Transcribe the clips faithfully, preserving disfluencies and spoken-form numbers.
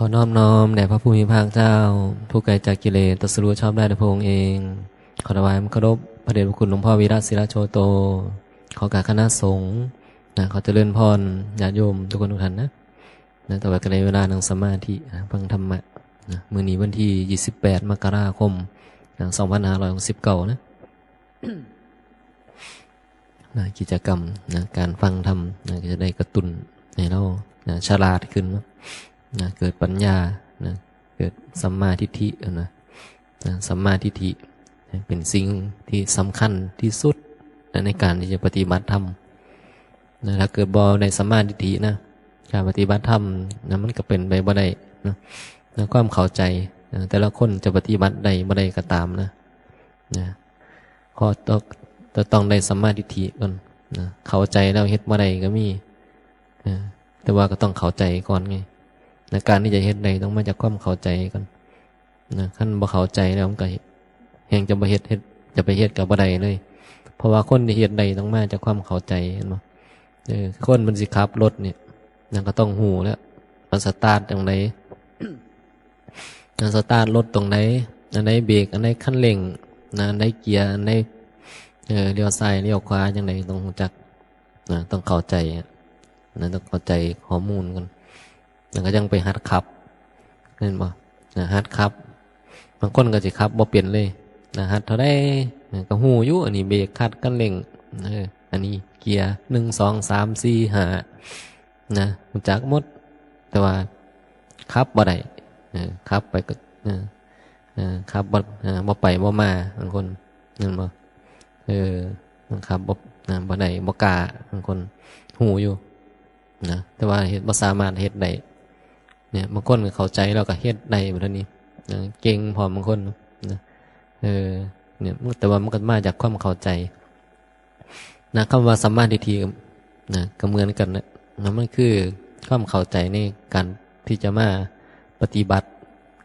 ขอน้อมน้อมแด่พระผู้มีพระภาคเจ้า ผู้ไกลจากกิเลส ตรัสรู้ชอบได้โดยพระองค์เอง ขอถวายความเคารพพระเดชพระคุณหลวงพ่อวีระศิลโชโต ขอกราบคณะสงฆ์นะ ขอเจริญพรญาติโยมทุกคนทุกท่านนะ นะ ต่อไปก็ได้เวลานั่งสมาธินะ ฟังธรรมะนะ มื้อนี้วันที่ยี่สิบแปด มกราคมนะ สองพันห้าร้อยหกสิบเก้า นะ นะ กิจกรรมนะ การฟังธรรมนะ ก็จะได้กระตุ้นให้เรานะ ฉลาดขึ้นเนาะนะ เกิดปัญญานะ เกิดสัมมาทิฏฐินะ นะ สัมมาทิฏฐิเป็นสิ่งที่สำคัญที่สุดนะ ในการที่จะปฏิบัติธรรมนะ ถ้าเกิดบ่ได้สัมมาทิฏฐินะ การปฏิบัติธรรมนะ มันก็เป็นไปบ่ได้นะ ในความเข้าใจนะ แต่ละคนจะปฏิบัติได้บ่ได้ก็ตามนะ นะ ก็ต้อง จะต้องได้สัมมาทิฏฐิก่อนนะ เข้าใจแล้วเฮ็ดบ่ได้ก็มีนะ แต่ว่าก็ต้องเข้าใจก่อนไงนะ การที่จะเฮ็ดได้ต้องมาจากความเข้าใจก่อนนะ คันบ่เข้าใจแล้วมันก็แฮ่งจะบ่เฮ็ด เฮ็ด จะไปเฮ็ดก็บ่ได้เลย เพราะว่าคนที่เฮ็ดได้ต้องมาจากความเข้าใจ เห็นบ่ เออ คนมันสิขับรถเนี่ย มันก็ต้องฮู้แล้ว มันสตาร์ทจั่งใด มันสตาร์ทรถตรงใด อันใดเบรก อันใดคันเร่งนะ อันใดเกียร์ อันใด เออ เลี้ยวซ้าย เลี้ยวขวา จั่งใดต้องรู้จักนะ ต้องเข้าใจอะนะ ต้องเข้าใจข้อมูลกัน แล้วก็จั่งไปหัดขับ เห็นบ่นะ หัดขับ บางคนก็สิขับบ่เป็นเลยนะ หัดเท่าใดนะ ก็ฮู้อยู่ อันนี้เบรก คลัตช์ คันเร่ง เออ อันนี้เกียร์ หนึ่ง สอง สาม สี่ ห้า นะ รู้จักหมด แต่ว่าขับบ่ได้ เออ ขับไปก็ เออ เออ ขับบ่ เออ บ่ไปบ่มา บางคน เห็นบ่ เออ ขับบ่ นะ บ่ได้ บ่กล้า บางคน ฮู้อยู่นะ แต่ว่าเฮ็ด บ่สามารถเฮ็ดได้ เนี่ย บางคนก็เข้าใจแล้วก็เฮ็ดได้บัดนี้นะ เก่งพร้อมบางคนนะ เออ เนี่ย แต่ว่ามันก็มาจากความเข้าใจนะ คำว่าสัมมาทิฏฐินะ ก็เหมือนกันนะ นะ มันคือความเข้าใจในการที่จะมาปฏิบัติ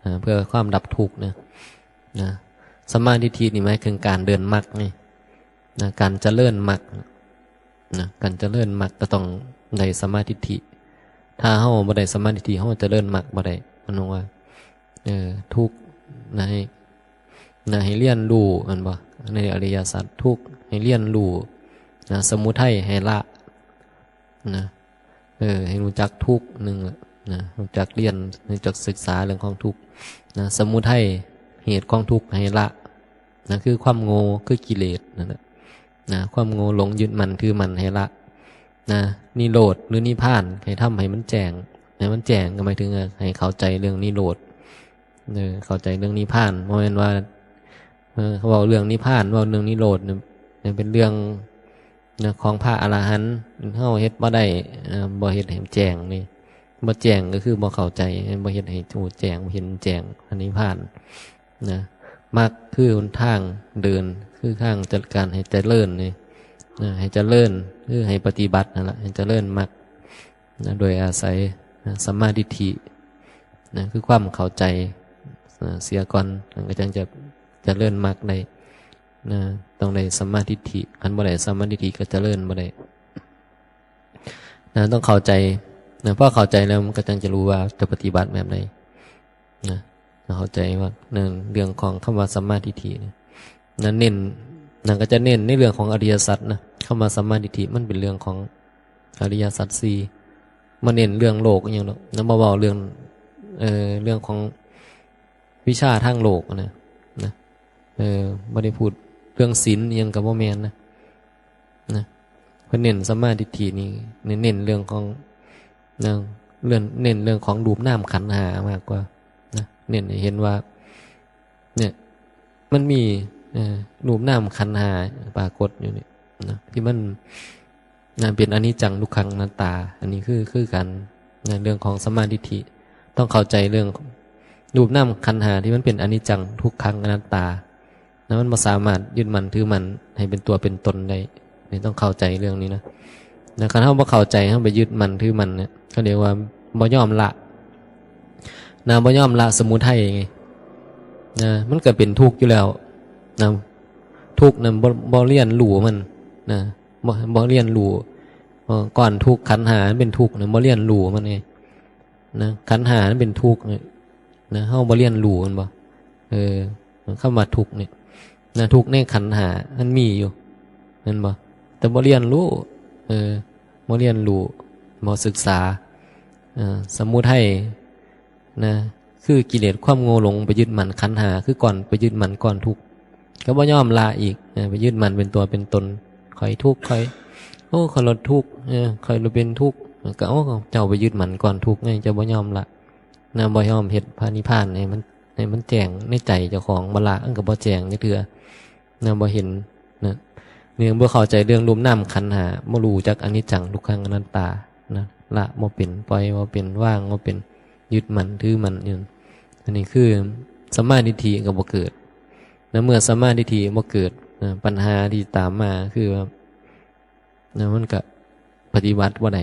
นะ เพื่อความดับทุกข์นะ นะ สัมมาทิฏฐินี่หมายถึงการเดินมรรคนี่นะ การเจริญมรรคนะ การเจริญมรรคก็ต้องได้สัมมาทิฏฐิ ถ้าเฮาบ่ได้สัมมาทิฏฐิ เฮาเจริญมรรคบ่ได้ มันว่า เออ ทุกข์นะ ให้ นะ ให้เรียนรู้ แม่นบ่ ในอริยสัจ ทุกข์ให้เรียนรู้นะ สมุทัยให้ละนะ เออ ให้รู้จักทุกข์ หนึ่งละนะ รู้จักเรียน รู้จักศึกษาเรื่องของทุกข์นะ สมุทัย เหตุของทุกข์ให้ละนะ คือความโง่ คือกิเลสนั่นแหละนะ ความโง่หลงยึดมั่นถือมั่นให้ละนะ นิโรธหรือนิพพาน ให้ทำให้มันแจ้ง ให้มันแจ้งก็หมายถึงว่าให้เข้าใจเรื่องนิโรธ เออ เข้าใจเรื่องนิพพาน บ่แม่นว่า เออ เว้าเรื่องนิพพาน เว้าเรื่องนิโรธเนี่ย เนี่ยเป็นเรื่องนะ ของพระอรหันต์ เฮาเฮ็ดบ่ได้ เอ่อ บ่เฮ็ดให้แจ้งนี่ บ่แจ้งก็คือบ่เข้าใจ บ่เฮ็ดให้รู้แจ้ง บ่เห็นแจ้ง อันนิพพานนะ มรรคคือหนทางเดิน คือทางจัดการให้เจริญนี่นะ ให้เจริญ คือให้ปฏิบัตินั่นล่ะ ให้เจริญมรรคนะ โดยอาศัยนะ สัมมาทิฏฐินะ คือความเข้าใจนะ เสียก่อน มันก็จั่งจะเจริญมรรคได้นะ ต้องได้สัมมาทิฏฐิ คันบ่ได้สัมมาทิฏฐิก็เจริญบ่ได้นะ ต้องเข้าใจนะ พอเข้าใจแล้วมันก็จั่งจะรู้ว่าจะปฏิบัติแบบใดนะ เข้าใจว่าเรื่อง เรื่องของคำว่าสัมมาทิฏฐิเนี่ยนะ เน้น นั่นก็จะเน้นในเรื่องของอริยสัจนะ คำว่าสัมมาทิฏฐิมันเป็นเรื่องของอริยสัจสี่ มาเน้นเรื่องโลกอิหยังดอกนะ มาเว้าเรื่อง เอ่อ เรื่องของวิชาทางโลกนะ นะ เออ บ่ได้พูดเรื่องศีลอิหยังก็บ่แม่นนะ นะ เพิ่นเน้นสัมมาทิฏฐินี่ เน้น เน้นเรื่องของ นะ เรื่อง เน้นเรื่องของรูปนามขันธ์ห้ามากกว่านะ เน้นให้เห็นว่า เนี่ย มันมี เอ่อ รูปนามขันธ์ห้าปรากฏอยู่เนี่ยนะ ที่มัน นะ เป็นอนิจจังทุกขังอนัตตา อันนี้คือ คือกันนะ เรื่องของสัมมาทิฏฐิ ต้องเข้าใจเรื่องรูปนามขันธ์ห้าที่มันเป็นอนิจจังทุกขังอนัตตานะ มันบ่สามารถยึดมั่นถือมั่นให้เป็นตัวเป็นตนได้ นี่ต้องเข้าใจเรื่องนี้นะ นะ คันเฮาบ่เข้าใจ เฮาไปยึดมั่นถือมั่นเนี่ย เขาเรียกว่าบ่ยอมละนะ บ่ยอมละสมุทัยไงนะ มันก็เป็นทุกข์อยู่แล้วนะ ทุกข์นะ บ่ บ่เรียนรู้มันนะ บ่ บ่เรียนรู้ เอ่อ ก้อนทุกข์ขันธ์ห้ามันเป็นทุกข์นะ บ่เรียนรู้มันไง นะ ขันธ์ห้ามันเป็นทุกข์เนี่ย นะ เฮาบ่เรียนรู้มันบ่ เออ คำว่าทุกข์เนี่ย นะ ทุกข์ในขันธ์ห้ามันมีอยู่ แม่นบ่ แต่บ่เรียนรู้ เออ บ่เรียนรู้ บ่ศึกษา เออ สมุทัย นะ คือกิเลสความโง่หลงไปยึดมั่นขันธ์ห้า คือก่อนไปยึดมั่นก่อนทุกข์ ก็บ่ยอมละอีก นะ ไปยึดมั่นเป็นตัวเป็นตน ข้อยทุกข์ ข้อย โอ้ ข้อยลดทุกข์ เออ ข้อยลดเป็นทุกข์ ก็ โอ้ เจ้าไปยึดมั่นก่อนทุกข์ไง เจ้าบ่ยอมละ นะ บ่ยอมเฮ็ดพระนิพพานให้มัน ให้มันแจ้งในใจเจ้าของ บ่ละ มันก็บ่แจ้งจักเทื่อ นะ บ่เห็น นะ เนื่องบ่เข้าใจเรื่องรูปนามขันธ์ห้า บ่รู้จักอนิจจังทุกขังอนัตตา นะ ละบ่เป็น ปล่อยบ่เป็น วางบ่เป็น ยึดมั่นถือมั่นอยู่ อันนี้คือสัมมาทิฏฐิก็บ่เกิด นะ เมื่อสัมมาทิฏฐิบ่เกิด นะ ปัญหาที่ตามมาคือว่า นะ มันก็ปฏิบัติบ่ได้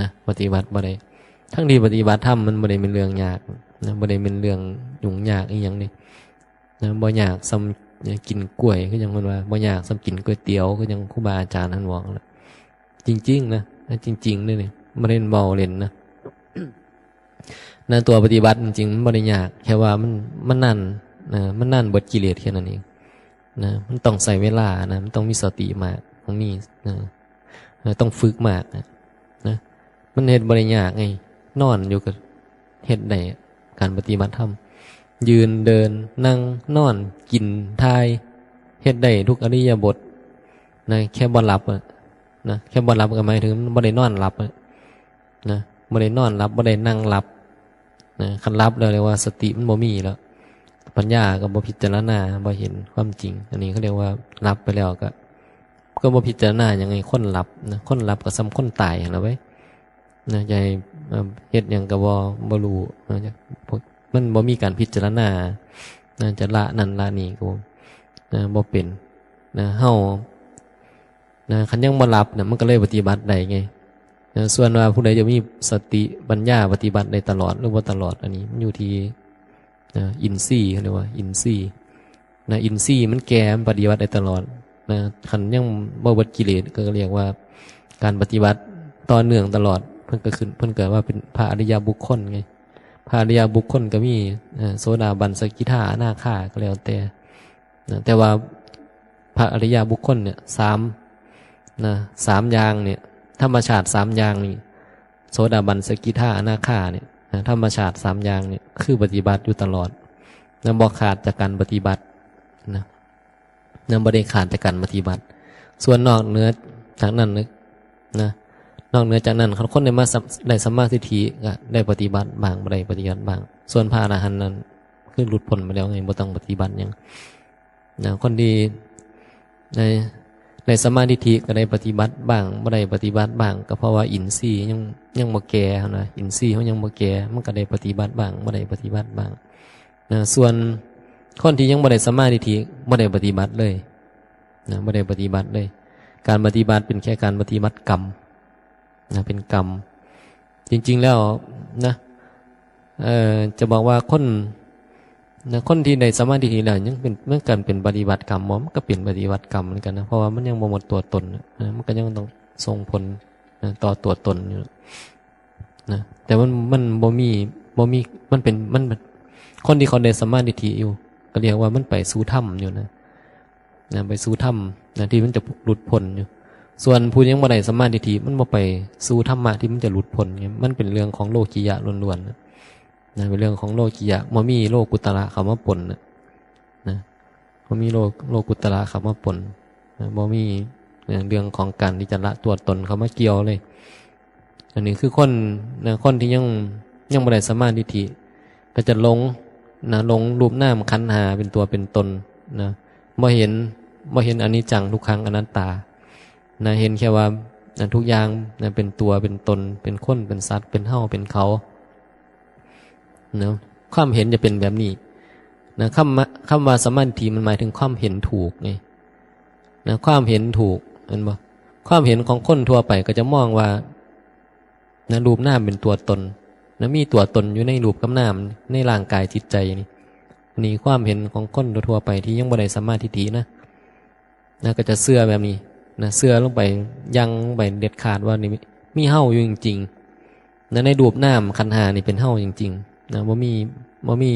นะ ปฏิบัติบ่ได้ ทั้งที่ปฏิบัติธรรมมันบ่ได้เป็นเรื่องยาก นะ บ่ได้เป็นเรื่องยุ่งยากอีหยังนี่ นะ บ่ยากส่ำกินกล้วย คือจั่งเพิ่นว่า บ่ยากส่ำกินก๋วยเตี๋ยว คือจั่งครูบาอาจารย์ท่านบอกนั่นแหละ จริงๆ นะ จริงๆ เลยนี่ บ่ได้เว้าเล่นนะ นะ ตัวปฏิบัติจริงๆ มันบ่ได้ยาก แค่ว่ามัน มันนั่น นะ มันนั่นเบิดกิเลสแค่นั้นเอง นะ มันต้องใช้เวลานะ มันต้องมีสติมาก ต้องมี นะ นะ ต้องฝึกมากนะ นะ มันเฮ็ดบ่ได้ยากไง นอนอยู่ก็เฮ็ดได้ การปฏิบัติธรรม ยืน เดิน นั่ง นอน กิน ถ่าย เฮ็ดได้ทุกอิริยาบถ นะ แค่บ่หลับอะ นะ แค่บ่หลับก็หมายถึงบ่ได้นอนหลับอะ นะ บ่ได้นอนหลับ บ่ได้นั่งหลับ นะ คันหลับแล้วเรียกว่าสติมันบ่มีแล้ว ปัญญาก็บ่พิจารณา บ่เห็นความจริง อันนี้เขาเรียกว่าหลับไปแล้วก็ ก็บ่พิจารณาหยังไง คนหลับนะ คนหลับก็ส่ำคนตายหั้นล่ะเว้ย นะ จะให้ เอ่อ เฮ็ดหยังก็บ่ บ่รู้นะ พวก มันบ่มีการพิจารณา นะ จะละนั่นละนี่ก็ นะ บ่เป็น นะ เฮา นะ คันยังบ่หลับเนี่ย มันก็เลยปฏิบัติได้ไง นะ ส่วนว่าผู้ใดจะมีสติปัญญาปฏิบัติได้ตลอดหรือบ่ตลอด อันนี้มันอยู่ที่ นะ อินทรีย์ เขาเรียกว่าอินทรีย์ นะ อินทรีย์มันแก่ มันปฏิบัติได้ตลอด นะ คันยังบ่เบิดกิเลส ก็เรียกว่าการปฏิบัติต่อเนื่องตลอด เพิ่นก็ขึ้น เพิ่นก็ว่าเป็นพระอริยบุคคลไง พระอริยบุคคลก็มี เอ่อ โสดาบัน สกิทา อนาคา ก็แล้วแต่ นะ แต่ว่าพระอริยบุคคลเนี่ย สาม นะ สามอย่างเนี่ย ธรรมชาติสามอย่างนี่ โสดาบัน สกิทา อนาคาเนี่ย นะ ธรรมชาติสามอย่างเนี่ย คือปฏิบัติอยู่ตลอด นะ บ่ขาดจากการปฏิบัติ นะ นะ บ่ได้ขาดจากการปฏิบัติ ส่วนนอกเหนือจากนั้นนะ นะ นอกเหนือจากนั้น คันคนได้มาสัม- ได้สัมมาทิฏฐิ ก็ได้ปฏิบัติบ้าง บ่ได้ปฏิบัติบ้าง ส่วนพระอรหันต์นั้น คือหลุดพ้นไปแล้วไง บ่ต้องปฏิบัติหยัง นะ คนที่ได้ ได้สัมมาทิฏฐิก็ได้ปฏิบัติบ้าง บ่ได้ปฏิบัติบ้าง ก็เพราะว่าอินทรีย์ยัง ยังบ่แก่หั้นนะ อินทรีย์เขายังบ่แก่ มันก็ได้ปฏิบัติบ้าง บ่ได้ปฏิบัติบ้าง นะ ส่วนคนที่ยังบ่ได้สัมมาทิฏฐิ บ่ได้ปฏิบัติเลย นะ บ่ได้ปฏิบัติเลย การปฏิบัติเป็นแค่การปฏิบัติกรรม นะ เป็นกรรม จริงๆ แล้ว นะ เอ่อ จะบอกว่าคน นะ คนที่ได้สัมมาทิฏฐิแล้วยังเป็น มันก็เป็นปฏิบัติกรรมบ่ มันก็เป็นปฏิบัติกรรมเหมือนกันนะ เพราะว่ามันยังบ่หมดตัวตนน่ะ นะ มันก็ยังต้องส่งผล นะ ต่อตัวตนอยู่ นะ แต่มัน มันบ่มี บ่มี มันเป็น มันเป็น คนที่เขาได้สัมมาทิฏฐิอยู่ ก็เรียกว่ามันไปสู่ธรรมอยู่นะ นะ ไปสู่ธรรมนะ ที่มันจะหลุดพ้นอยู่ ส่วนผู้ยังบ่ได้สัมมาทิฏฐิ มันบ่ไปสู่ธรรมะที่มันจะหลุดพ้นไง มันเป็นเรื่องของโลกิยะล้วนๆ นะ นะ เป็นเรื่องของโลกิยะ บ่มีโลกุตระเข้ามาปนนะ นะ บ่มีโล- โลกุตระเข้ามาปนนะ บ่มีเรื่องของการที่จะละตัวตนเข้ามาเกี่ยวเลย อันนี้คือคน นะ คนที่ยัง ยังบ่ได้สัมมาทิฏฐิ ก็จะหลง นะ หลงรูปนามขันธ์ห้าเป็นตัวเป็นตน นะ บ่เห็น บ่เห็นอนิจจังทุกขังอนัตตา นะ เห็นแค่ว่า นะ ทุกอย่าง นะ เป็นตัวเป็นตน เป็นคน เป็นสัตว์ เป็นเฮา เป็นเขา เนาะ ความเห็นจะเป็นแบบนี้ นะ คำว่า- คำว่าสัมมาทิฏฐิมันหมายถึงความเห็นถูกไง นะ ความเห็นถูก เห็นบ่ ความเห็นของคนทั่วไปก็จะมองว่า นะ รูปนามเป็นตัวตน นะ มีตัวตนอยู่ในรูปกับนาม ในร่างกายจิตใจนี่ อันนี้ความเห็นของคนทั่วๆ ไปที่ยังบ่ได้สัมมาทิฏฐินะ นะ ก็จะเชื่อแบบนี้ นะ เชื่อลงไป ยังลงไปเด็ดขาดว่านี่มีเฮาอยู่จริง นะในรูปนามขันธ์ห้านี่เป็นเฮาจริงๆนะบ่มีบ่มี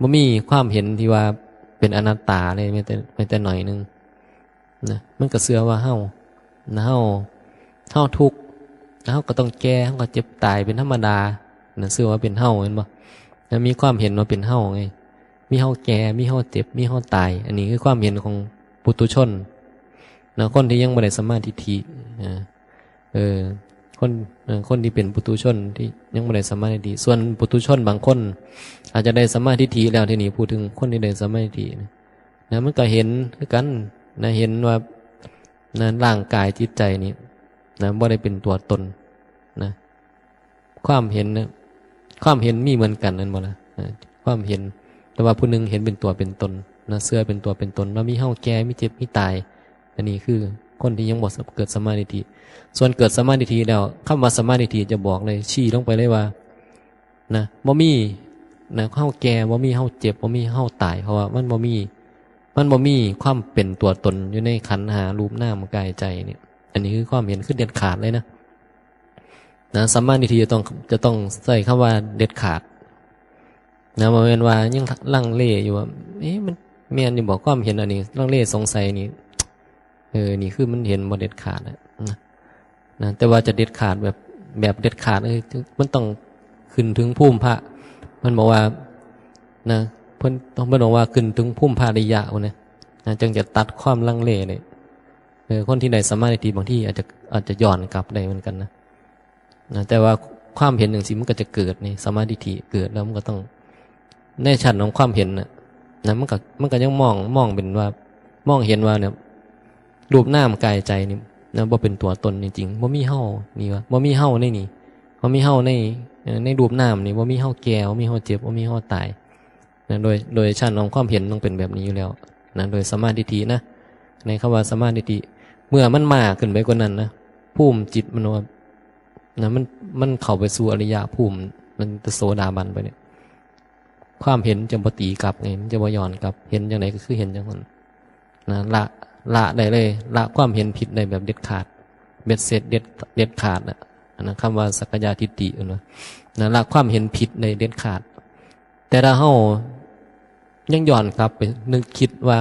บ่มีความเห็นที่ว่าเป็นอนัตตาเลยแม้แต่แม้แต่หน่อยหนึ่งนะมันก็เชื่อว่าเฮานะเฮาเฮาทุกข์เฮาก็ต้องแก่เฮาก็เจ็บตายเป็นธรรมดานะเชื่อว่าเป็นเฮาเห็นบ่นะมีความเห็นว่าเป็นเฮาไงมีเฮาแก่มีเฮาเจ็บมีเฮาตาย อันนี้คือความเห็นของปุถุชนนะคนที่ยังบ่ได้สัมมาทิฏฐินะเออคนเออคนที่เป็นปุถุชนที่ยังบ่ได้สัมมาทิฏฐิส่วนปุถุชนบางคน อาจจะได้สัมมาทิฏฐิแล้วทีนี้พูดถึงคนที่ได้สัมมาทิฏฐินะนะมันก็เห็นคือกันนะเห็นว่านะร่างกายจิตใจนี่นะบ่ได้เป็นตัวตนนะความเห็นนะความเห็นมีเหมือนกันนั่นบ่ล่ะนะความเห็น แต่ว่าผู้หนึ่งเห็นเป็นตัวเป็นตนนะเชื่อเป็นตัวเป็นตนว่ามีเฮาแก่มีเจ็บมีตาย อันนี้คือคนที่ยังบ่เกิดสัมมาทิฏฐิส่วนเกิดสัมมาทิฏฐิแล้วคำว่าสัมมาทิฏฐิจะบอกเลยชี้ลงไปเลยว่านะบ่มีนะเฮาแก่บ่มีเฮาเจ็บบ่มีเฮาตายเพราะว่ามันบ่มีมันบ่มีความเป็นตัวตนอยู่ในขันธ์ห้ารูปนามกายใจเนี่ย อันนี้คือความเห็นคือเด็ดขาดเลยนะนะสัมมาทิฏฐิจะต้องจะต้องใช้คำว่าเด็ดขาดนะบ่แม่นว่ายังลังเลอยู่ว่าเอ๊ะมันแม่นอยู่บ่ความเห็นอันนี้ลังเลสงสัยนี่เออนี่คือมันเห็นบ่เด็ดขาดอะนะนะแต่ว่าจะเด็ดขาดแบบแบบเด็ดขาดเออมันต้องขึ้นถึงภูมิพระมันบอกว่านะเพิ่นเพิ่นบอกว่าขึ้นถึงภูมิพระอริยะพุ้นนะนะจึงจะตัดความลังเลเนี่ยเออคนที่ได้สัมมาทิฏฐิบางทีอาจจะอาจจะย้อนกลับได้เหมือนกันนะนะแต่ว่าความเห็นจั่งซี้มันก็จะเกิดนี่สัมมาทิฏฐิเกิดแล้วมันก็ต้องในชั้นของความเห็นน่ะนะมันก็มันก็ยังมองมองเป็นว่ามองเห็นว่าเนี่ยรูปนามกายใจนี่นะบ่เป็นตัวตนจริงๆบ่มีเฮานี่วะบ่มีเฮาในนี่บ่มีเฮาในเอ่อในรูปนามนี่บ่มีเฮาแก่บ่มีเฮาเจ็บบ่มีเฮาตายนะโดยโดยชั้นของความเห็นต้องเป็นแบบนี้อยู่แล้วนะโดยสัมมาทิฏฐินะในคำว่าสัมมาทิฏฐิเมื่อมันมากขึ้นไปกว่านั้นนะภูมิจิตมันว่านะมันมันเข้าไปสู่อริยภูมิมันจะโสดาบันไปเนี่ย ความเห็นจะบ่ตีกลับไงมันจะบ่ย้อนกลับ เห็นจั่งใดก็คือเห็นจั่งนั้นนะละละได้เลยละความเห็นผิดได้แบบเด็ดขาดเบ็ดเสร็จเด็ดเด็ดขาดอ่ะอันนั้นคำว่าสักกายทิฏฐิเห็นบ่นะละความเห็นผิดได้เด็ดขาด แต่ถ้าเฮายังย้อนกลับไปนึกคิดว่า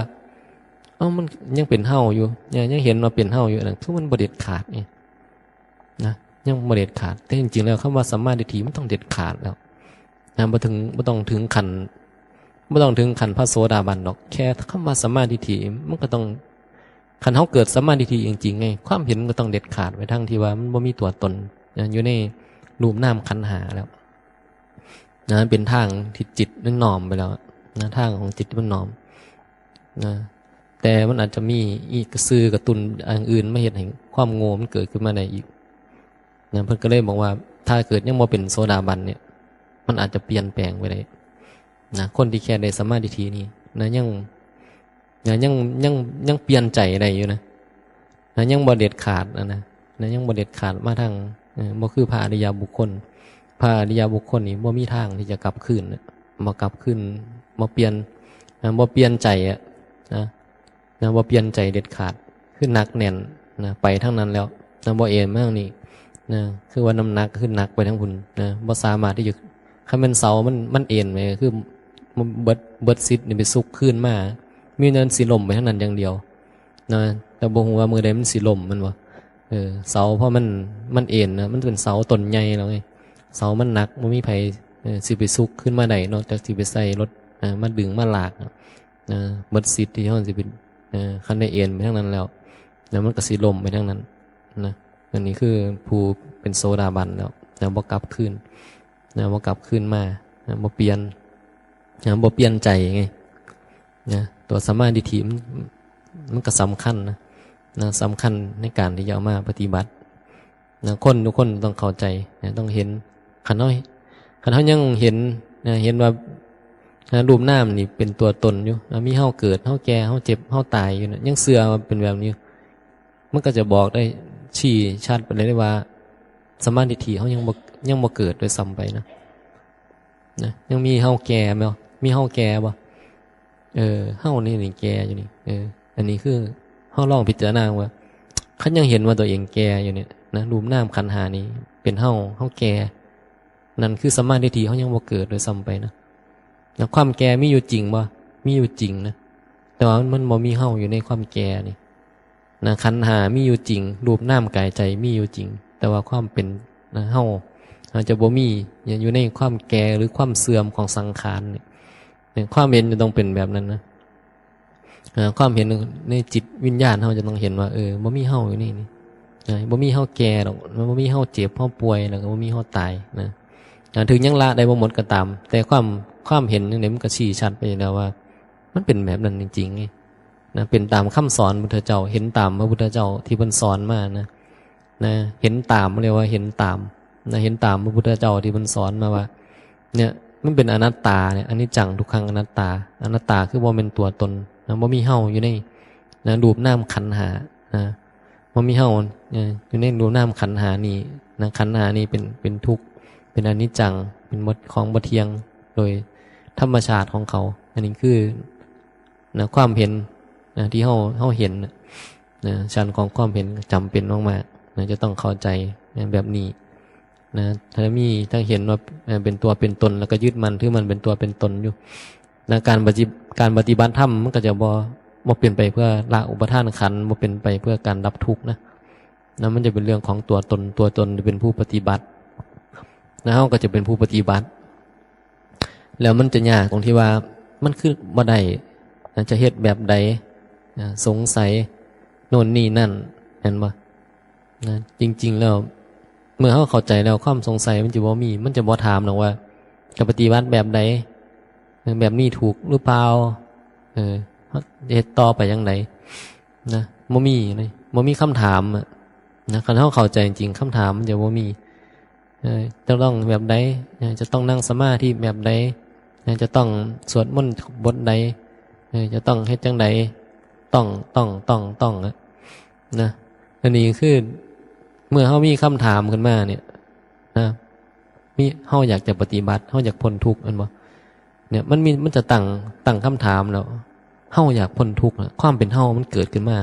เอ้ามันยังเป็นเฮาอยู่เนี่ยยังเห็นว่าเป็นเฮาอยู่อันนั้นคือมันบ่เด็ดขาดไง นะยังบ่เด็ดขาดแต่จริงๆแล้วคำว่าสัมมาทิฏฐิมันต้องเด็ดขาดแล้วนะบ่ถึงบ่ต้องถึงขั้นบ่ต้องถึงขั้นพระโสดาบันดอกแค่คำว่าสัมมาทิฏฐิมันก็ต้องคันเฮาเกิดสัมมาทิฏฐิจริงๆไงความเห็นมันก็ต้องเด็ดขาดไปทั้งที่ว่ามันบ่มีตัวตนนะอยู่ในรูปนามขันธ์ห้าแล้วนะมันเป็นทางที่จิตมันน้อมไปแล้วนะทางของจิตมันน้อมนะแต่มันอาจจะมีอีกสื่อกระตุ้นอย่างอื่นมาเฮ็ดให้ความโง่มันเกิดขึ้นมาได้อีก นะเพิ่นก็เลยบอกว่าถ้าเกิดยังบ่เป็นโสดาบันเนี่ย มันอาจจะเปลี่ยนแปลงไปได้นะคนที่แค่ได้สัมมาทิฏฐินี่นะยังนะยังยังยังเปลี่ยนใจได้อยู่นะนะยังบ่เด็ดขาดนะนะนะยังบ่เด็ดขาดมาทางเอ่อบ่คือพระอริยบุคคล พระอริยบุคคลนี่บ่มีทางที่จะกลับคืนนะบ่กลับคืนบ่เปลี่ยนนะบ่เปลี่ยนใจอะนะ นะบ่เปลี่ยนใจเด็ดขาดคือหนักแน่นนะไปทางนั้นแล้วนะบ่เอนมาทางนี้นะคือว่าน้ำหนักคือหนักไปทางพุ้นนะบ่สามารถที่จะคันแม่นเสามันมันเอนไปคือมันเบิดเบิดสิทธิ์นี่ไปซุกคืนมามีแต่มันสิล้มไปทางนั้นอย่างเดียวนะแต่บ่ฮู้ว่ามื้อใดมันสิล้มแม่นบ่เออเสาเพราะมันมันเอนนะมันเป็นเสาต้นใหญ่แล้วไงเสามันหนักบ่มีไผเออสิไปซุกคืนมาได้นอกจากสิไปใส่รถอ่ามาดึงมาลาก นะเบิดสิทธิ์ที่เฮาสิเป็นนะคันได้เอนไปทางนั้นแล้วนะมันก็สิล้มไปทางนั้นนะอันนี้คือผู้เป็นโสดาบันแล้วนะบ่กลับคืนนะบ่กลับคืนมานะบ่เปลี่ยนนะบ่เปลี่ยนใจไงนะตัวสัมมาทิฏฐิมันมันก็สำคัญนะนะสำคัญในการที่จะเอามาปฏิบัติ นะคนทุกคนต้องเข้าใจนะต้องเห็นคันเฮาคันเฮายังเห็นนะเห็นว่านะรูปนามนี่เป็นตัวตนอยู่นะมีเฮาเกิดเฮาแก่เฮาเจ็บเฮาตายอยู่นะยังเชื่อว่าเป็นแบบนี้อยู่มันก็จะบอกได้ชี้ชัดไปเลยว่าสัมมาทิฏฐิเฮายังบ่ยังบ่เกิดด้วยซ้ำไปนะนะยังมีเฮาแก่บ่มีเฮาแก่บ่เออเฮานี่นี่แก่อยู่นี่เอออันนี้คือเฮาลองพิจารณาว่าคันยังเห็นว่าตัวเองแก่อยู่เนี่ยนะรูปนามขันธ์ห้านี้ เป็นเฮา เฮาแก่ นั่นคือสัมมาทิฏฐิเฮายังบ่เกิดด้วยซ้ำไปนะ แล้วความแก่มีอยู่จริงบ่ มีอยู่จริงนะ แต่ว่ามันบ่มีเฮาอยู่ในความแก่นี่นะ ขันธ์ห้ามีอยู่จริง รูปนามกายใจมีอยู่จริง แต่ว่าความเป็นนะ เฮา เฮาจะบ่มีอยู่ในความแก่หรือความเสื่อมของสังขารเนี่ย เนี่ย ความเห็นจะต้องเป็นแบบนั้นนะ เอ่อ ความเห็นในจิตวิญญาณเฮาจะต้องเห็นว่า เออ บ่มีเฮาอยู่นี่นี่ เออ บ่มีเฮาแก่ดอก บ่มีเฮาเจ็บ เฮาป่วย แล้วก็บ่มีเฮาตายนะ อ่า ถึงยังละได้บ่หมดก็ตาม แต่ความ ความเห็นจั่งใดมันก็ชี้ชัดไปแล้วว่า มันเป็นแบบนั้นจริงๆไง นะ เป็นตามคำสอนพุทธเจ้า เห็นตามพระพุทธเจ้าที่เพิ่นสอนมานะ นะ เห็นตาม เรียกว่าเห็นตามนะ เห็นตามพระพุทธเจ้าที่เพิ่นสอนมาว่า เนี่ย มันเป็นอนัตตาเนี่ย อนิจจัง ทุกขัง อนัตตา อนัตตาคือบ่แม่นตัวตนนะ บ่มีเฮาอยู่ในนะ รูปนามขันธ์ห้านะ บ่มีเฮา เอ่อ อยู่ในรูปนามขันธ์ห้านี้นะ ขันธ์ห้านี้เป็น เป็นทุกข์ เป็นอนิจจัง เป็นบ่ ของบ่เที่ยง โดยธรรมชาติของเขา อันนี้คือ นะ ความเห็นนะ ที่เฮา เฮาเห็นนะ นะ ชั้นของความเห็นจำเป็นมากๆนะ จะต้องเข้าใจนะ แบบนี้นะ ถ้ามี ถ้าเห็นว่า เอ่อ เป็นตัวเป็นตน แล้วก็ยึดมั่นถือมั่นเป็นตัวเป็นตนอยู่นะ การปฏิ การปฏิบัติธรรมมันก็จะบ่ บ่เป็นไปเพื่อละอุปาทานขันธ์ บ่เป็นไปเพื่อการดับทุกข์นะ นะ มันจะเป็นเรื่องของตัวตน ตัวตนจะเป็นผู้ปฏิบัติ นะ เฮาก็จะเป็นผู้ปฏิบัติ แล้วมันจะยากตรงที่ว่ามันคือบ่ได้นะ จะเฮ็ดแบบใดนะ สงสัยโน่นนี่นั่น เห็นบ่นะ จริงๆแล้ว เมื่อเฮาเข้าใจแล้ว ความสงสัยมันจะบ่มี มันจะบ่ถามหรอกว่า จะปฏิบัติแบบใด แบบนี้ถูกหรือเปล่า เออ เฮาจะเฮ็ดต่อไปจั่งใดนะ บ่มีเลย บ่มีคำถามอะนะ คันเฮาเข้าใจจริง คำถามมันจะบ่มี เออ จะต้องแบบใด เออ จะต้องนั่งสมาธิแบบใด เออ จะต้องสวดมนต์บทใด เออ จะต้องเฮ็ดจั่งใด ต้อง ต้อง ต้อง ต้องอะนะ อันนี้คือ เมื่อเฮามีคำถามขึ้นมาเนี่ยนะ มี เฮาอยากจะปฏิบัติ เฮาอยากพ้นทุกข์ แม่นบ่ เนี่ย มันมี มันจะตั้ง ตั้งคำถามแล้ว เฮาอยากพ้นทุกข์นะ ความเป็นเฮามันเกิดขึ้นมา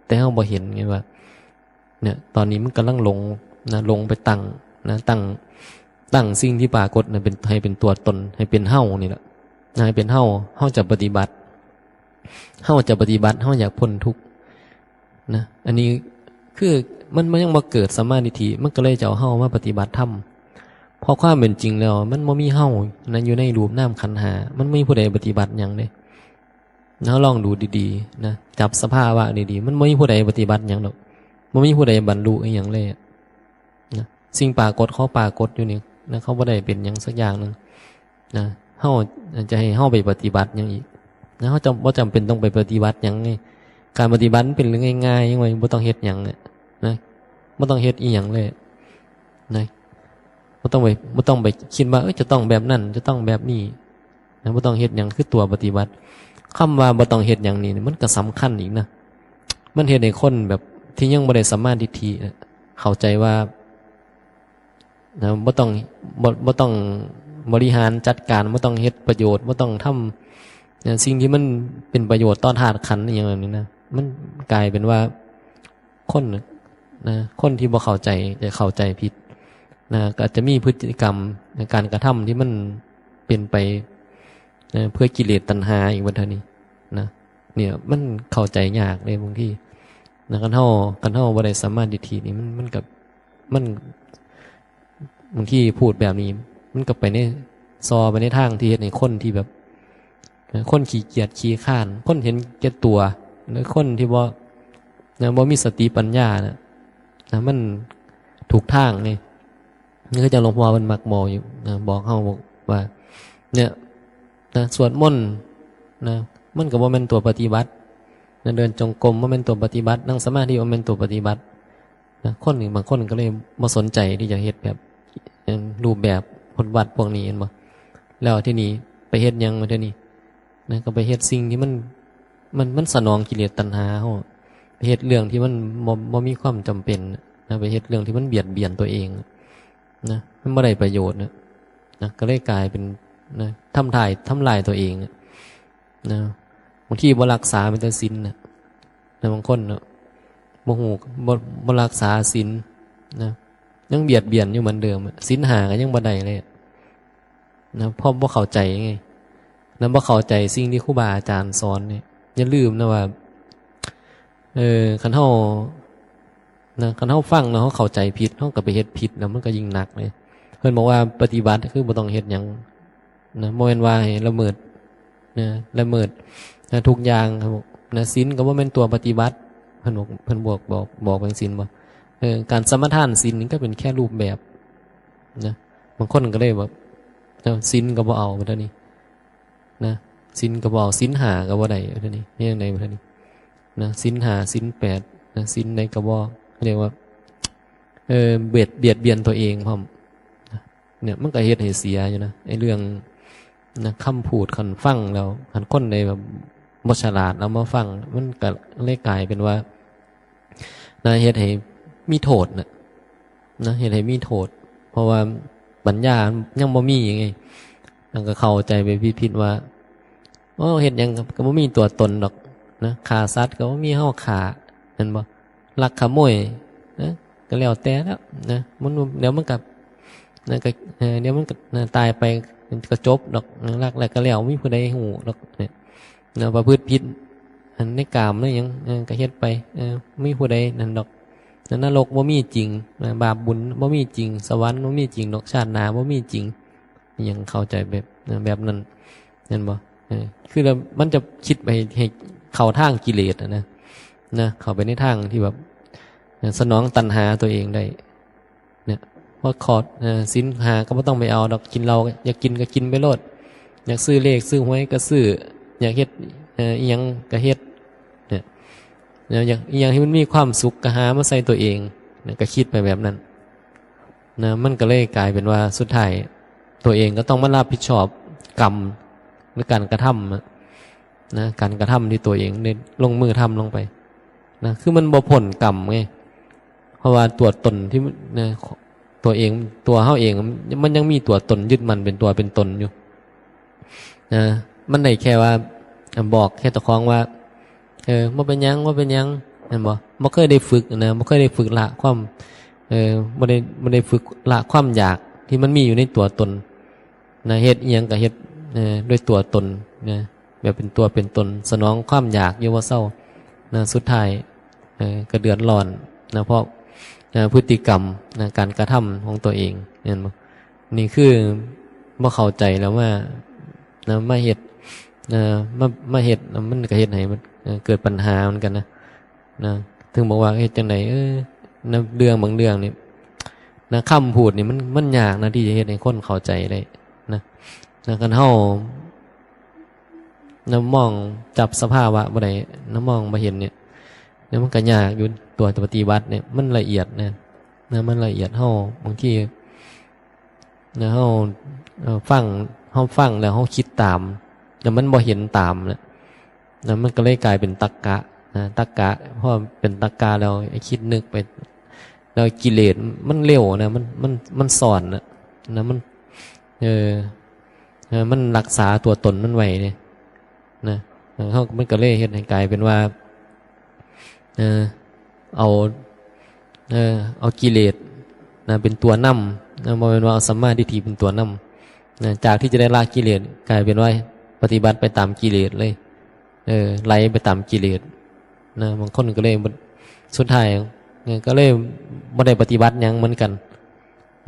แต่เฮาบ่เห็นไงว่า เนี่ย ตอนนี้มันกำลังหลงนะ หลงไปตั้งนะ ตั้ง ตั้งสิ่งที่ปรากฏนะ เป็น ให้เป็นตัวตน ให้เป็นเฮานี่แหละนะ ให้เป็นเฮา เฮาจะปฏิบัติ เฮาจะปฏิบัติ เฮาอยากพ้นทุกข์นะ อันนี้คือมัน มันยังบ่เกิดสัมมาทิฏฐิ มันก็เลยจะเอาเฮามาปฏิบัติธรรม เพราะความเป็นจริงแล้ว มันบ่มีเฮานะ อยู่ในรูปนามขันธ์ห้า มันบ่มีผู้ใดปฏิบัติหยังเด้ เฮาลองดูดีๆนะ จับสภาวะดีๆ มันบ่มีผู้ใดปฏิบัติหยังดอก บ่มีผู้ใดบรรลุอิหยังเลยอะนะ สิ่งปรากฏเขาปรากฏอยู่นี่นะ เขาบ่ได้เป็นหยังสักอย่างหนึ่งนะ เฮาจะให้เฮาไปปฏิบัติหยังอีกนะ เฮาจำ บ่จำเป็นต้องไปปฏิบัติหยังไง การปฏิบัติมันเป็นเรื่องง่ายๆ ยังไง บ่ต้องเฮ็ดหยังอะนะ บ่ต้องเฮ็ดอิหยังเลยนะ บ่ต้องไป บ่ต้องไปคิดว่า เอ้ย จะต้องแบบนั้น จะต้องแบบนี้นะ บ่ต้องเฮ็ดหยัง คือตัวปฏิบัติ คำว่าบ่ต้องเฮ็ดหยังนี่ มันก็สำคัญอีกนะ มันเฮ็ดให้คนแบบที่ยังบ่ได้สัมมาทิฏฐินะ เข้าใจว่า นะ บ่ต้อง บ่ บ่ต้องบริหารจัดการ บ่ต้องเฮ็ดประโยชน์ บ่ต้องทำนะ สิ่งที่มันเป็นประโยชน์ต่อธาตุขันธ์อหย่างนี้นะ มันกลายเป็นว่า คนน่ะนะ คนที่บ่เข้าใจจะเข้าใจผิดนะ ก็อาจจะมีพฤติกรรมในการกระทำที่มันเป็นไปนะ เพื่อกิเลสตัณหาอีกว่าเท่านี้นะ เนี่ย มันเข้าใจยากเลยบางทีนะ คันเฮา คันเฮาบ่ได้สัมมาทิฏฐินี่ มัน มันก็ มัน บางทีพูดแบบนี้ มันก็ไปใน ซอไปในทางที่เฮ็ดให้คนที่แบบ คนขี้เกียจขี้คร้าน คนเห็นแก่ตัว หรือคนที่บ่ นะ บ่มีสติปัญญานะ นะ มันถูกทางนี่ นี่คือจั่งหลวงพ่อเพิ่นมักบอกอยู่นะ บอกเฮาบอกว่า เนี่ย นะ สวดมนต์นะ มันก็บ่แม่นตัวปฏิบัตินะ เดินจงกรมบ่แม่นตัวปฏิบัติ นั่งสมาธิบ่แม่นตัวปฏิบัตินะ คนนี่บางคนก็เลยบ่สนใจที่จะเฮ็ดแบบ เอิ่ม รูปแบบวัดพวกนี้ เห็นบ่ แล้วทีนี้ไปเฮ็ดหยังมาทีนี้นะ ก็ไปเฮ็ดสิ่งที่มัน มัน มันสนองกิเลสตัณหาเฮา ไปเฮ็ดเรื่องที่มันบ่ บ่มีความจำเป็นนะ ไปเฮ็ดเรื่องที่มันเบียดเบียนตัวเองนะ มันบ่ได้ประโยชน์นะ นะ ก็เลยกลายเป็น นะ ทำลาย ทำลายตัวเองนะ นะ บางทีบ่รักษาแม้แต่ศีลนะ นะ บางคนเนาะ บ่ฮู้ บ่ บ่รักษาศีลนะ ยังเบียดเบียนอยู่เหมือนเดิมอะ ศีลห้าก็ยังบ่ได้เลยอะ นะ เพราะบ่เข้าใจไง นะ บ่เข้าใจสิ่งที่ครูบาอาจารย์สอนเนี่ย อย่าลืมนะว่า เออ คันเฮา นะ คันเฮาฟังแล้วเฮาเข้าใจผิด เฮาก็ไปเฮ็ดผิด แล้วมันก็ยิ่งหนักเลย เพิ่นบอกว่าปฏิบัติคือบ่ต้องเฮ็ดหยัง นะ บ่แม่นว่าให้ละเมิด นะ ละเมิด นะ ทุกอย่างครับผม นะ ศีลก็บ่แม่นตัวปฏิบัติ เพิ่นบอก เพิ่นบอก บอก บอกเป็นศีลบ่ เออ การสมาทานศีลนี่ก็เป็นแค่รูปแบบ นะ บางคนก็เลยแบบ เอ้า ศีลก็บ่เอาบัดนี้ นะ ศีลก็บ่เอา ศีลห้าก็บ่ได้บัดนี้ เฮ็ดจั่งใดบัดนี้ นะ ศีลห้า ศีลแปด นะ ศีลใดก็บ่ เรียกว่า เออ เบียด เบียดเบียนตัวเองพร้อม นะ เนี่ย มันก็เฮ็ดให้เสียอยู่นะ ไอ้เรื่อง นะ คำพูด คันฟังแล้ว คันคนใดแบบบ่ฉลาดเอามาฟัง มันก็เลยกลายเป็นว่า นะ เฮ็ดให้มีโทษนะ นะ เฮ็ดให้มีโทษ เพราะว่าปัญญายังบ่มีไง มันก็เข้าใจไปผิดๆว่า โอ้ เฮ็ดหยังก็บ่มีตัวตนดอก นะ ฆ่าสัตว์ก็บ่มีเฮาฆ่า แม่นบ่ ลักขโมย นะ ก็แล้วแต่แล้ว นะ มัน เดี๋ยวมันก็ นะ ก็ เออ เดี๋ยวมันก็ นะ ตายไป ก็จบดอก นะ ลักแล้วก็แล้ว บ่มีผู้ใดฮู้ดอก เนี่ย นะ ประพฤติผิด อันในกามในหยัง เออ ก็เฮ็ดไป เออ บ่มีผู้ใดนั่นดอก นะ นรกบ่มีจริง นะ บาปบุญบ่มีจริง สวรรค์บ่มีจริงดอก ชาติหน้าบ่มีจริง ยังเข้าใจแบบ นะ แบบนั้น แม่นบ่ เออ คือแล้วมันจะคิดไปให้เข้าทางกิเลสอะนะ นะ เข้าไปในทางที่แบบ นะ สนองตัณหาตัวเองได้ เนี่ย พอขอด เอ่อ ศีลห้าก็บ่ต้องไปเอาดอก กินเหล้า อยากกินก็กินไปโลด อยากซื้อเลขซื้อหวยก็ซื้อ อยากเฮ็ด เอ่อ อิหยังก็เฮ็ด เนี่ย แล้วอยาก อิหยังที่มันมีความสุขก็หามาใส่ตัวเอง เนี่ย ก็คิดไปแบบนั้น นะ มันก็เลยกลายเป็นว่าสุดท้ายตัวเองก็ต้องมารับผิดชอบกรรม หรือการกระทำอะ นะ การกระทำที่ตัวเองได้ลงมือทำลงไป นะ คือมันบ่พ้นกรรมไง เพราะว่าตัวตนที่มัน นะ ตัวเอง ตัวเฮาเอง มันยังมีตัวตนยึดมั่นเป็นตัวเป็นตนอยู่ นะ มันได้แค่ว่า อ่ะ บอกแค่เจ้าของว่า เออ บ่เป็นหยัง บ่เป็นหยัง แม่นบ่ บ่เคยได้ฝึกนะ บ่เคยได้ฝึกละความ เออ บ่ได้ บ่ได้ฝึกละความอยากที่มันมีอยู่ในตัวตน นะ เฮ็ดอิหยังก็เฮ็ด เอ่อ ด้วยตัวตน นะ แบบเป็นตัวเป็นตน สนองความอยากอยู่บ่เซา นะ สุดท้าย เอ่อ ก็เดือดร้อน นะ เพราะ เอ่อ พฤติกรรม นะ การกระทำของตัวเอง แม่นบ่ นี่คือบ่เข้าใจแล้วว่า นะ มาเฮ็ด เอ่อ มา มาเฮ็ด มันก็เฮ็ดให้มัน เอ่อ เกิดปัญหาเหมือนกันนะ นะ ถึงบอกว่าเฮ็ดจั่งใด เออ นะ เรื่องบางเรื่องนี่ นะ คำพูดนี่มัน มันยากนะ ที่จะเฮ็ดให้คนเข้าใจได้ นะ นะ คันเฮา นะ มองจับสภาวะบ่ได้ นะ มองบ่เห็นเนี่ย นะ มันก็ยากอยู่ ตัวปฏิบัติเนี่ย มันละเอียดนะ นะ มันละเอียด เฮาบางที นะ เฮา เอ่อ ฟัง เฮาฟังแล้วเฮาคิดตาม แล้วมันบ่เห็นตามนะ นะ มันก็เลยกลายเป็นตักกะ นะ ตักกะ พอเป็นตักกะแล้ว ไอ้คิดนึกไป แล้วกิเลสมันเร็วนะ มัน มัน มันซ่อนนะ นะ มัน เออ เออ มันรักษาตัวตนมันไว้เนี่ย นะ เออ เฮา มันก็เลยเฮ็ดให้กลายเป็นว่า เออ เอา เออ เอากิเลสนะ เป็นตัวนำนะ บ่แม่นว่าเอาสัมมาทิฏฐิเป็นตัวนำนะ จากที่จะได้ละกิเลส กลายเป็นว่าปฏิบัติไปตามกิเลสเลย เออ ไหลไปตามกิเลสนะ บางคนก็เลยบ่ สุดท้าย เออ ก็เลยบ่ได้ปฏิบัติหยังเหมือนกัน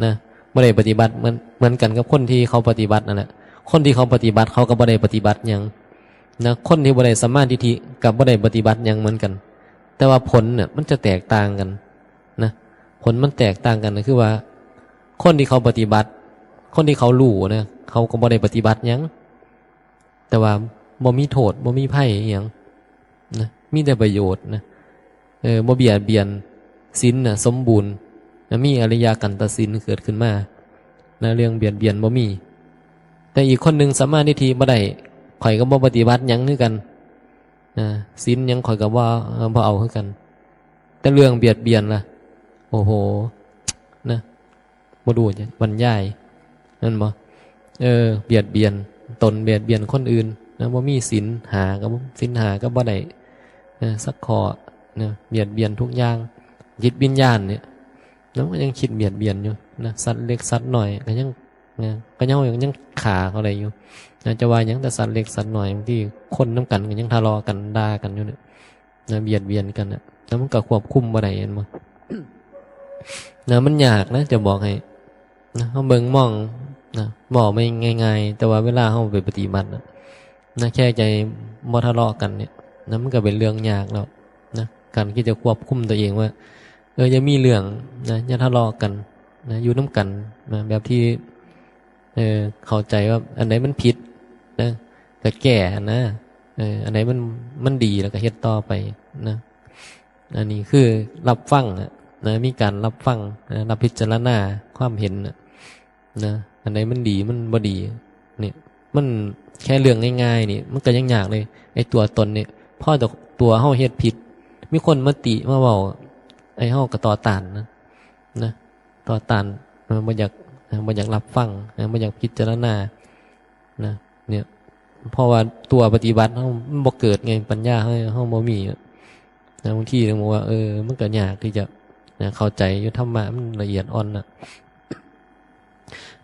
นะ บ่ได้ปฏิบัติเหมือน เหมือนกันกับคนที่เขาปฏิบัตินั่นแหละ คนที่เขาปฏิบัติเขาก็บ่ได้ปฏิบัติหยังนะ คนที่บ่ได้สัมมาทิฏฐิก็บ่ได้ปฏิบัติหยังเหมือนกัน แต่ว่าผลเนี่ยมันจะแตกต่างกันนะ ผลมันแตกต่างกันก็คือว่า คนที่เขาปฏิบัติ คนที่เขารู้นะ เขาก็บ่ได้ปฏิบัติหยัง แต่ว่าบ่มีโทษ บ่มีภัยอิหยังนะ มีแต่ประโยชน์นะ เออ บ่เบียดเบียน ศีลน่ะสมบูรณ์นะ มีอริยกันตศีลเกิดขึ้นมานะ เรื่องเบียดเบียนบ่มี แต่อีกคนหนึ่งสัมมาทิฏฐิบ่ได้ ข้อยก็บ่ปฏิบัติหยังคือกันนะ ศีลหยังข้อยก็บ่ เอ่อ บ่เอาคือกัน แต่เรื่องเบียดเบียนล่ะ โอ้โห นะ บ่รู้จะบรรยาย นั่นบ่ เออ เบียดเบียนตน เบียดเบียนคนอื่นนะ บ่มีศีลห้าก็บ่ ศีลห้าก็บ่ได้ เออ สักข้อนะ เบียดเบียนทุกอย่าง จิตวิญญาณเนี่ย แล้วมันก็ยังคิดเบียดเบียนอยู่นะ สัตว์เล็กสัตว์น้อยก็ยังนะ ก็ยัง ยัง ยังฆ่าเขาได้อยู่นะ จะว่าหยังแต่สัตว์เล็กสัตว์น้อย บางทีคนนำกันก็ยังทะเลาะกันด่ากันอยู่เนี่ยนะ เบียดเบียนกันนะ แล้วมันก็ควบคุมบ่ได้ เห็นบ่ นะ มันยากนะ จะบอกให้นะ เฮาเบิ่งมองนะ บอกไม่ง่ายๆ แต่ว่าเวลาเฮาไปปฏิบัตินะ นะ แค่ใจบ่ทะเลาะกันเนี่ยนะ มันก็เป็นเรื่องยากแล้วนะ การที่จะควบคุมตัวเองว่า เออ อย่ามีเรื่องนะ อย่าทะเลาะกันนะ อยู่นำกันนะ แบบที่ เออ เข้าใจว่าอันไหนมันผิดนะ ก็แก้นะ เออ อันไหนมัน มันดีแล้วก็เฮ็ดต่อไปนะ อันนี้คือรับฟังอะนะ มีการรับฟังนะ รับพิจารณาความเห็นน่ะนะ อันไหนมันดี มันบ่ดี เนี่ย มันแค่เรื่องง่ายๆ นี่ มันก็ยังยากเลย ไอ้ตัวตนเนี่ย พอตัวเฮาเฮ็ดผิด มีคนมาติมาเว้า ไอ้เฮาก็ต่อต้านนะ นะ ต่อต้าน เออ บ่อยาก เออ บ่อยากรับฟัง เออ บ่อยากพิจารณา นะ เนี่ย เพราะว่าตัวปฏิบัติเฮามันบ่เกิดไง ปัญญาเฮา เฮาบ่มีอะนะ บางทีเราบอกว่า เออ มันก็ยากที่จะ นะ เข้าใจอยู่ ธรรมะมันละเอียดอ่อนน่ะ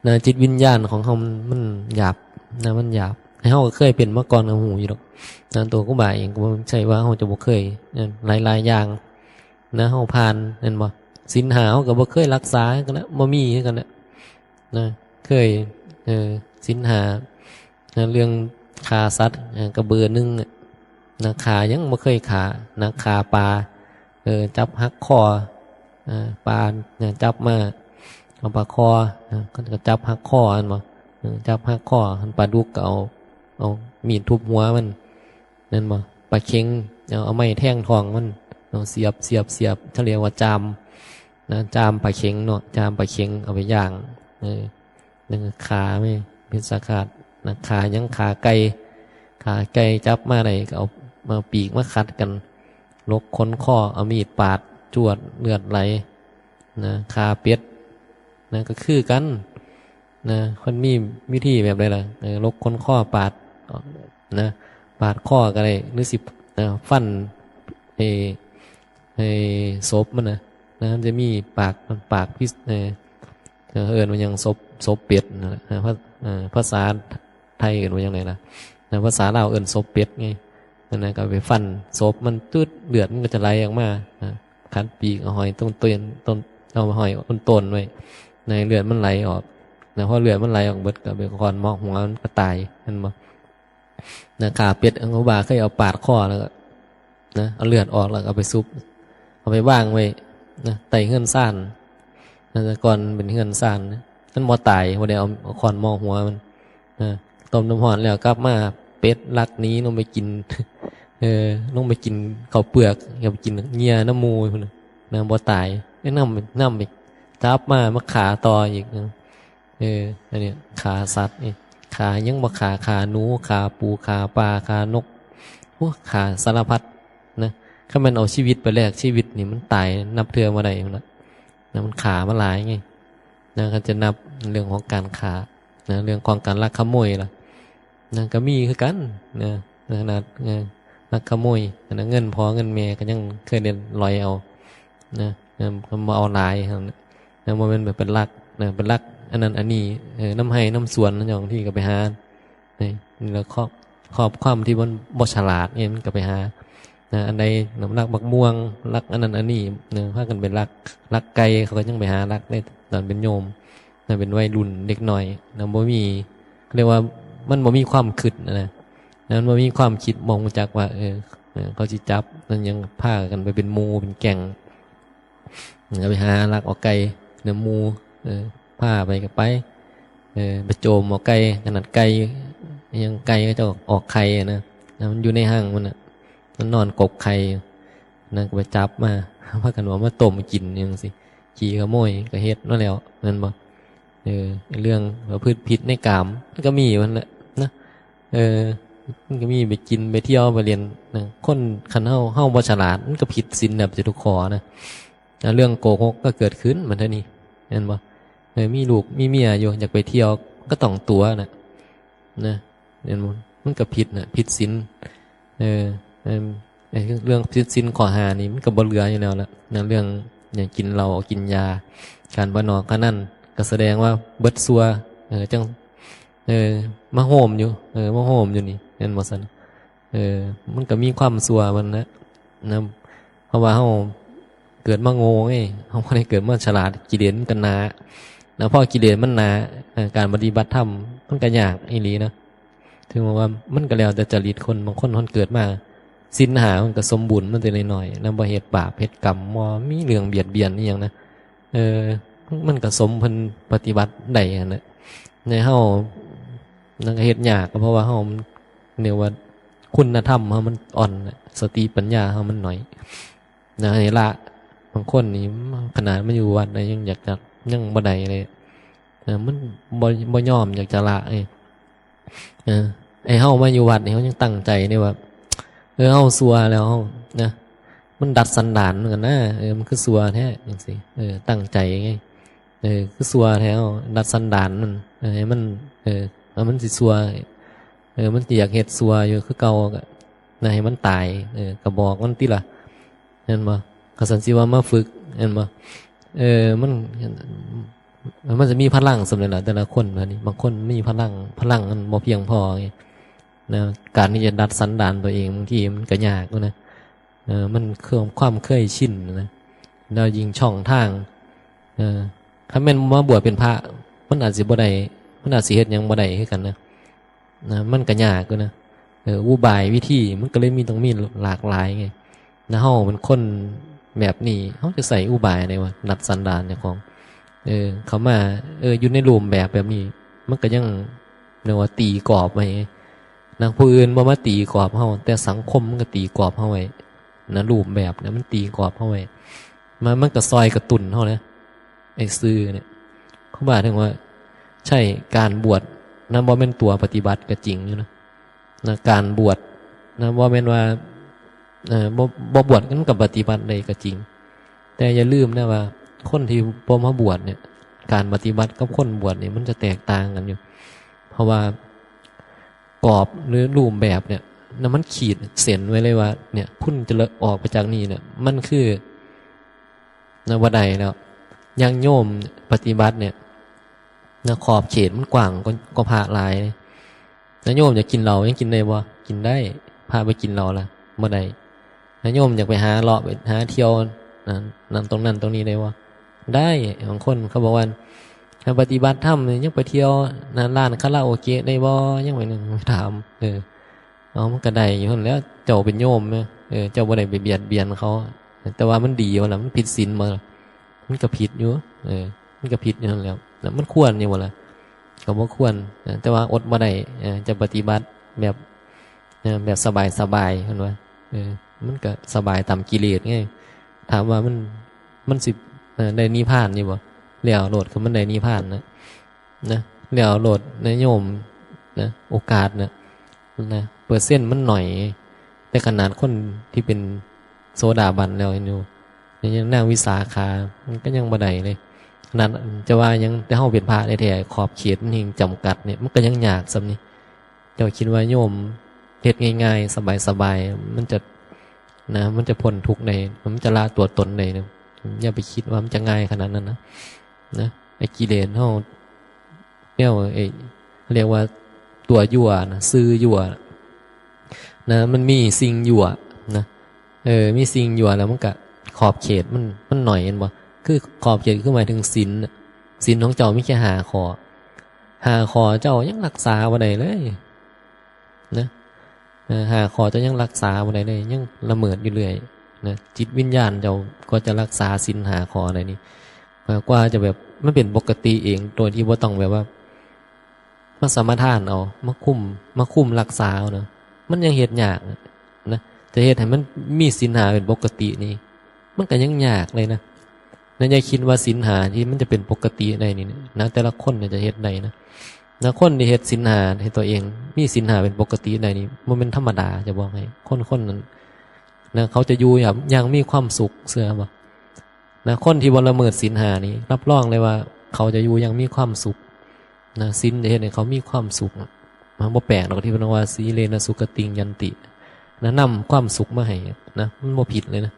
นะ จิตวิญญาณของเฮามัน มันหยาบนะ มันหยาบ เฮาก็เคยเป็นมาก่อนก็ฮู้อยู่ดอกนะ ตัวครูบาเองก็บ่ใช่ว่าเฮาจะบ่เคยนะ หลายๆ อย่างนะ เฮาผ่าน แม่นบ่ ศีลห้าเฮาก็บ่เคยรักษาคือกันนะ บ่มีคือกันนะ นะ เคย เออ ศีลห้านะ เรื่องฆ่าสัตว์ เออ ก็เบอร์หนึ่งอะนะ ฆ่าหยังบ่เคยฆ่านะ ฆ่าปลา เออ จับหักคอ เออ ปลาเนี่ย จับมา เอาปลาคอ เออ ก็จับหักคอ แม่นบ่ เออ จับหักคอ คันปลาดุกก็เอา เอามีดทุบหัวมัน แม่นบ่ ปลาเข็ง เอา เอาไม้แทงท้องมัน เอาเสียบ เสียบ เสียบ เขาเรียกว่าจาม นะ จามปลาเข็งเนาะ จามปลาเข็ง เอาไปย่าง เออ นั่นก็ฆ่าแม่น เพชฌฆาตนะ ฆ่าหยัง ฆ่าไก่ ฆ่าไก่จับมาได้ก็เอา มาปีกมาขัดกัน ลกขนคอ เอามีดปาด จวด เลือดไหล นะ ฆ่าเป็ด นะ ก็คือกัน นะ เพิ่นมีวิธีแบบใดล่ะ เออ ลกขนคอ ปาด นะ ปาดคอก็ได้ หรือสิ นะ ฟัน เอ ไอ้ศพมันนะ นะ มันจะมีปาก ปากพิษ เออ เออ เอิ้นว่าหยัง ศพ ศพเป็ดนั่นแหละ นะ ภา เอ่อ ภาษาไทยเอิ้นว่าหยังไงล่ะ นะ ภาษาลาวเอิ้นศพเป็ดไง นั่นนะ ก็ไปฟันศพมัน ตึ๊ด เลือดมันก็จะไหลออกมา นะ ขันปีก เอาห้อยต้น ต้น ต้น เอาห้อยต้น ต้นไว้ ในเลือดมันไหลออก นะ พอเลือดมันไหลออกเบิด ก็ไปค้อนเหมาะหัวมันก็ตาย แม่นบ่ นะ ฆ่าเป็ด ครูบาเคยเอาปาดคอแล้วก็ นะ เอาเลือดออกแล้วก็เอาไปซุบ เอาไปวางไว้ นะ ใต้เฮือนซาน นะ แต่ก่อนเป็นเฮือนซานนะ มันบ่ตาย บ่ได้เอา เอาค้อนเหมาะหัวมัน นะ ต้มน้ำร้อนแล้วกลับมา เป็ดลักหนีลงไปกิน เออ ลงไปกินข้าวเปลือก อย่าไปกินเยื่อนำหมู่พุ้นน่ะ นะ บ่ตาย ไอ้นำ นำไปจับมา มาฆ่าต่ออีกนะ เออ อันเนี้ย ฆ่าสัตว์นี่ ฆ่าหยังบ่ฆ่า ฆ่าหนู ฆ่าปู ฆ่าปลา ฆ่านก โอ้ ฆ่าสารพัดนะ คันแม่นเอาชีวิตไปแลกชีวิตนี่ มันตายนับเทื่อบ่ได้พุ้นน่ะ นะ มันฆ่ามาหลายไง นะ คันจะนับเรื่องของการฆ่า นะ เรื่องของการลักขโมยล่ะ นะ ก็มีคือกัน นะ ขนาด เออ ลักขโมย อันนั้นเงินพ่อเงินแม่ก็ยังเคยได้ลอยเอา นะ นะ มันบ่เอาหลาย นะ บ่แม่นแบบเป็นลัก นะ เป็นลัก อันนั้นอันนี้ เออ นำไร่นำสวน บางทีก็ไปหา นี่ แล้วครอบ ครอบครัวที่มันบ่ฉลาดเนี่ย มันก็ไปหา นะ อันใด ลักบักม่วง ลักอันนั้นอันนี้ นะ พากันไปลัก ลักไก่ เขาก็ยังไปหาลักได้ ตอนเป็นโยม นะ เป็นวัยรุ่นเด็กน้อย นะ บ่มี เรียกว่ามันบ่มีความคิดนะ นะ มันบ่มีความคิด บ่ฮู้จักว่า เออ เออ เขาสิจับ นั่นยังพากันไปเป็นหมู่เป็นแก๊ง ก็ไปหาลักเอาไก่นำหมู่ เออ พาไปก็ไป เออ ไปโจมเอาไก่ ขนาดไก่ ยังไก่เขาเจ้าออกไข่อะนะ แล้วมันอยู่ในรังมันน่ะ มันนอนกกไข่อยู่ นั่นก็ไปจับมา พากันเอามาต้มกินจั่งซี้ ขี้ขโมยก็เฮ็ดมาแล้ว แม่นบ่ เออ เรื่องประพฤติผิดในกาม มันก็มีอยู่หั่นแหละนะ เออ มันก็มีไปกินไปเที่ยวไปเล่นนะ คนคันเฮา เฮาบ่ฉลาด มันก็ผิดศีลแทบจะทุกข้อนะ แล้วเรื่องโกหกก็เกิดขึ้น บัดเทื่อนี้ แม่นบ่ เออ มีลูกมีเมียอยู่ อยากไปเที่ยวก็ต้องตั๋วน่ะ นะ แม่นบ่ มันก็ผิดน่ะ ผิดศีล เออ เออ ไอ้เรื่องผิดศีลข้อห้านี่มันก็บ่เหลืออยู่แล้วล่ะนะ เรื่อง อย่างกินเหล้ากินยา การบ่นอกขนาดนั้นก็แสดงว่าเบิดซัว เออ จั่ง เออ มาโฮมอยู่ เออ มาโฮมอยู่นี่ แม่นบ่ซั่น เออ มันก็มีความซัวมันนะ นะ เพราะว่าเฮาเกิดมาโง่ไง เฮาบ่ได้เกิดมาฉลาด กิเลสมันก็หนา แล้วพอกิเลสมันหนา เอ่อ การปฏิบัติธรรมมันก็ยากอีหลีนะ ถึงว่ามันก็แล้วแต่จริตคน บางคนเพิ่นเกิดมา ศีลห้ามันก็สมบูรณ์มาแต่น้อยๆ นะ บ่เฮ็ดบาปเฮ็ดกรรม บ่มีเรื่องเบียดเบียนอีหยังนะ เออ มันก็สมเพิ่นปฏิบัติได้หั้นแหละ ในเฮา นั่นก็เฮ็ดยาก ก็เพราะว่าเฮามัน เรียกว่าคุณธรรมเฮามันอ่อนน่ะ สติปัญญาเฮามันน้อย นะ ให้ละ บางคนนี่ ขนาดมาอยู่วัดนะ ยังอยากจะ ยังบ่ได้เลย เออ มันบ่ บ่ยอมอยากจะละ เออ เออ ไอ้เฮามาอยู่วัดนี่ เฮายังตั้งใจเด้ว่า เออ เฮาซัวแล้ว เฮา นะ มันดัดสันดานเหมือนกันนะ เออ มันคือซัวแท้ จั่งซี้ เออ ตั้งใจไง เออ คือซัวแท้ เฮาดัดสันดานมัน เออ ให้มัน เออ ว่ามันสิซัว เออ มันสิอยากเฮ็ดซัวอยู่คือเก่า ก็นะ ให้มันตาย เออ ก็บอกมันติล่ะ แม่นบ่ คันซั้นสิว่ามาฝึก แม่นบ่ เออ มัน มันจะมีพลังส่ำใดล่ะ แต่ละคนนะนี่ บางคนมีพลัง พลังมันบ่เพียงพอไง นะ การที่จะดัดสันดานตัวเอง บางทีมันก็ยากอยู่นะ เออ มันคือความเคยชินนะ แล้วยิ่งช่องทาง เออ คันแม่นมาบวชเป็นพระ มันอาจสิบ่ได้ มันอาจสิเฮ็ดหยังบ่ได้คือกันนะ นะ มันก็ยากอยู่นะ เออ อุบายวิธีมันก็เลยมี ต้องมีหลากหลายไง นะ เฮาเป็นคนแบบนี้ เฮาจะใส่อุบายได้วะ ดัดสันดานเจ้าของ เออ เข้ามา เออ อยู่ในรูปแบบแบบนี้ มันก็ยัง เรียกว่าตีกรอบไว้ไง นะ ผู้อื่นบ่มาตีกรอบเฮา แต่สังคมมันก็ตีกรอบเฮาไว้ นะ รูปแบบเนี่ยมันตีกรอบเฮาไว้ มัน มันก็ซอยกระตุ้นเฮานะ ไอ้ซื่อเนี่ย ครูบาถึงว่า ใช่ การบวชนะ บ่แม่นตัวปฏิบัติก็จริงอยู่นะ นะ การบวชนะ บ่แม่นว่า เอ่อ บ่ บ่บวชมันก็ปฏิบัติได้ก็จริง แต่อย่าลืมนะว่า คนที่บ่มาบวชเนี่ย การปฏิบัติกับคนบวชเนี่ย มันจะแตกต่างกันอยู่ เพราะว่ากรอบหรือรูปแบบเนี่ยนะ มันขีดเส้นไว้เลยว่า เนี่ย คุณจะออกไปจากนี่เนี่ย มันคือ นะ บ่ได้แล้ว อย่างโยมปฏิบัติเนี่ย นะ ขอบเขตมันกว้างกว่า กว่าพระหลายเลย นะ โยมอยากกินเหล้ายังกินได้บ่ กินได้ พระไปกินเหล้าล่ะ บ่ได้ นะ โยมอยากไปหาเลาะ ไปหาเที่ยว นะ นั่นตรงนั้นตรงนี้ได้บ่ ได้ บางคนเขาบอกว่า ถ้าปฏิบัติธรรมนี่ยังไปเที่ยว นะ ร้านคาราโอเกะได้บ่ ยังไปนั่นถาม เออ เอา มันก็ได้อยู่หั้นแหล้ว เจ้าเป็นโยมแหม เออ เจ้าบ่ได้ไปเบียดเบียนเขา แต่ว่ามันดีบ่ล่ะ มันผิดศีลบ่ล่ะ มันก็ผิดอยู่ เออ มันก็ผิดอยู่หั้นแหล้ว แล้วมันควรอยู่บ่ล่ะ ก็บ่ควร เออ แต่ว่าอดบ่ได้ เออ จะปฏิบัติแบบ เออ แบบสบายๆ เพิ่นว่า เออ มันก็สบายตามกิเลสไง ถามว่ามัน มันสิ เออ ได้นิพพานอยู่บ่ แล้วโลด คือมันได้นิพพานนะ นะ แล้วโลดนะโยม นะ โอกาสนะ นะ เปอร์เซ็นต์มันหน่อย แต่ขนาดคนที่เป็นโสดาบันแล้วอยู่ ยังนางวิสาขา มันก็ยังบ่ได้เลย ขนาดจะว่ายัง แต่เฮาเป็นพระแท้ๆ ขอบเขตมันยังจำกัดเนี่ย มันก็ยังยากส่ำนี่ เจ้าคิดว่าโยมเฮ็ดง่ายๆ สบายๆ มันจะ นะ มันจะพ้นทุกข์ได้ มันจะละตัวตนได้นะ อย่าไปคิดว่ามันจะง่ายขนาดนั้นนะ นะ ไอ้กิเลสเฮา แนว ไอ้ เรียกว่าตัวยั่วนะ ซื่อยั่วนะ มันมีสิ่งยั่วนะ เออ มีสิ่งยั่วแล้วมันก็ขอบเขตมัน มันหน่อย เห็นบ่ คือขอบเขตคือหมายถึงศีลน่ะ ศีลของเจ้ามีแค่ห้าข้อ ห้าข้อเจ้ายังรักษาบ่ได้เลย นะ เออ ห้าข้อเจ้ายังรักษาบ่ได้เลย ยังละเมิดอยู่เรื่อยนะ จิตวิญญาณเจ้าก็จะรักษาศีลห้าข้อได้นี่ เอ่อ กว่าจะแบบมันเป็นปกติเอง โดยที่บ่ต้องแบบว่า มาสมาทานเอา มาคุม มาคุมรักษาเอานะ มันยังเฮ็ดยากนะ จะเฮ็ดให้มันมีศีลห้าเป็นปกตินี่ มันก็ยังยากเลยนะ นะ อย่าคิดว่าศีลห้าที่มันจะเป็นปกติได้นี่นะ แต่ละคนเนี่ยจะเฮ็ดได้นะ นะ คนที่เฮ็ดศีลห้าให้ตัวเอง มีศีลห้าเป็นปกติได้นี่ บ่แม่นธรรมดา จะบอกให้ คนคนนั้นนะ เขาจะอยู่อย่าง อย่างมีความสุข เชื่อบ่ นะ คนที่บ่ละเมิดศีลห้านี่ รับรองเลยว่าเขาจะอยู่อย่างมีความสุขนะ ศีลจะเฮ็ดให้เขามีความสุขนะ มันบ่แปลกดอกที่เพิ่นว่า สีเลนะสุขติงยันติ นะ นำความสุขมาให้นะ มันบ่ผิดเลยนะ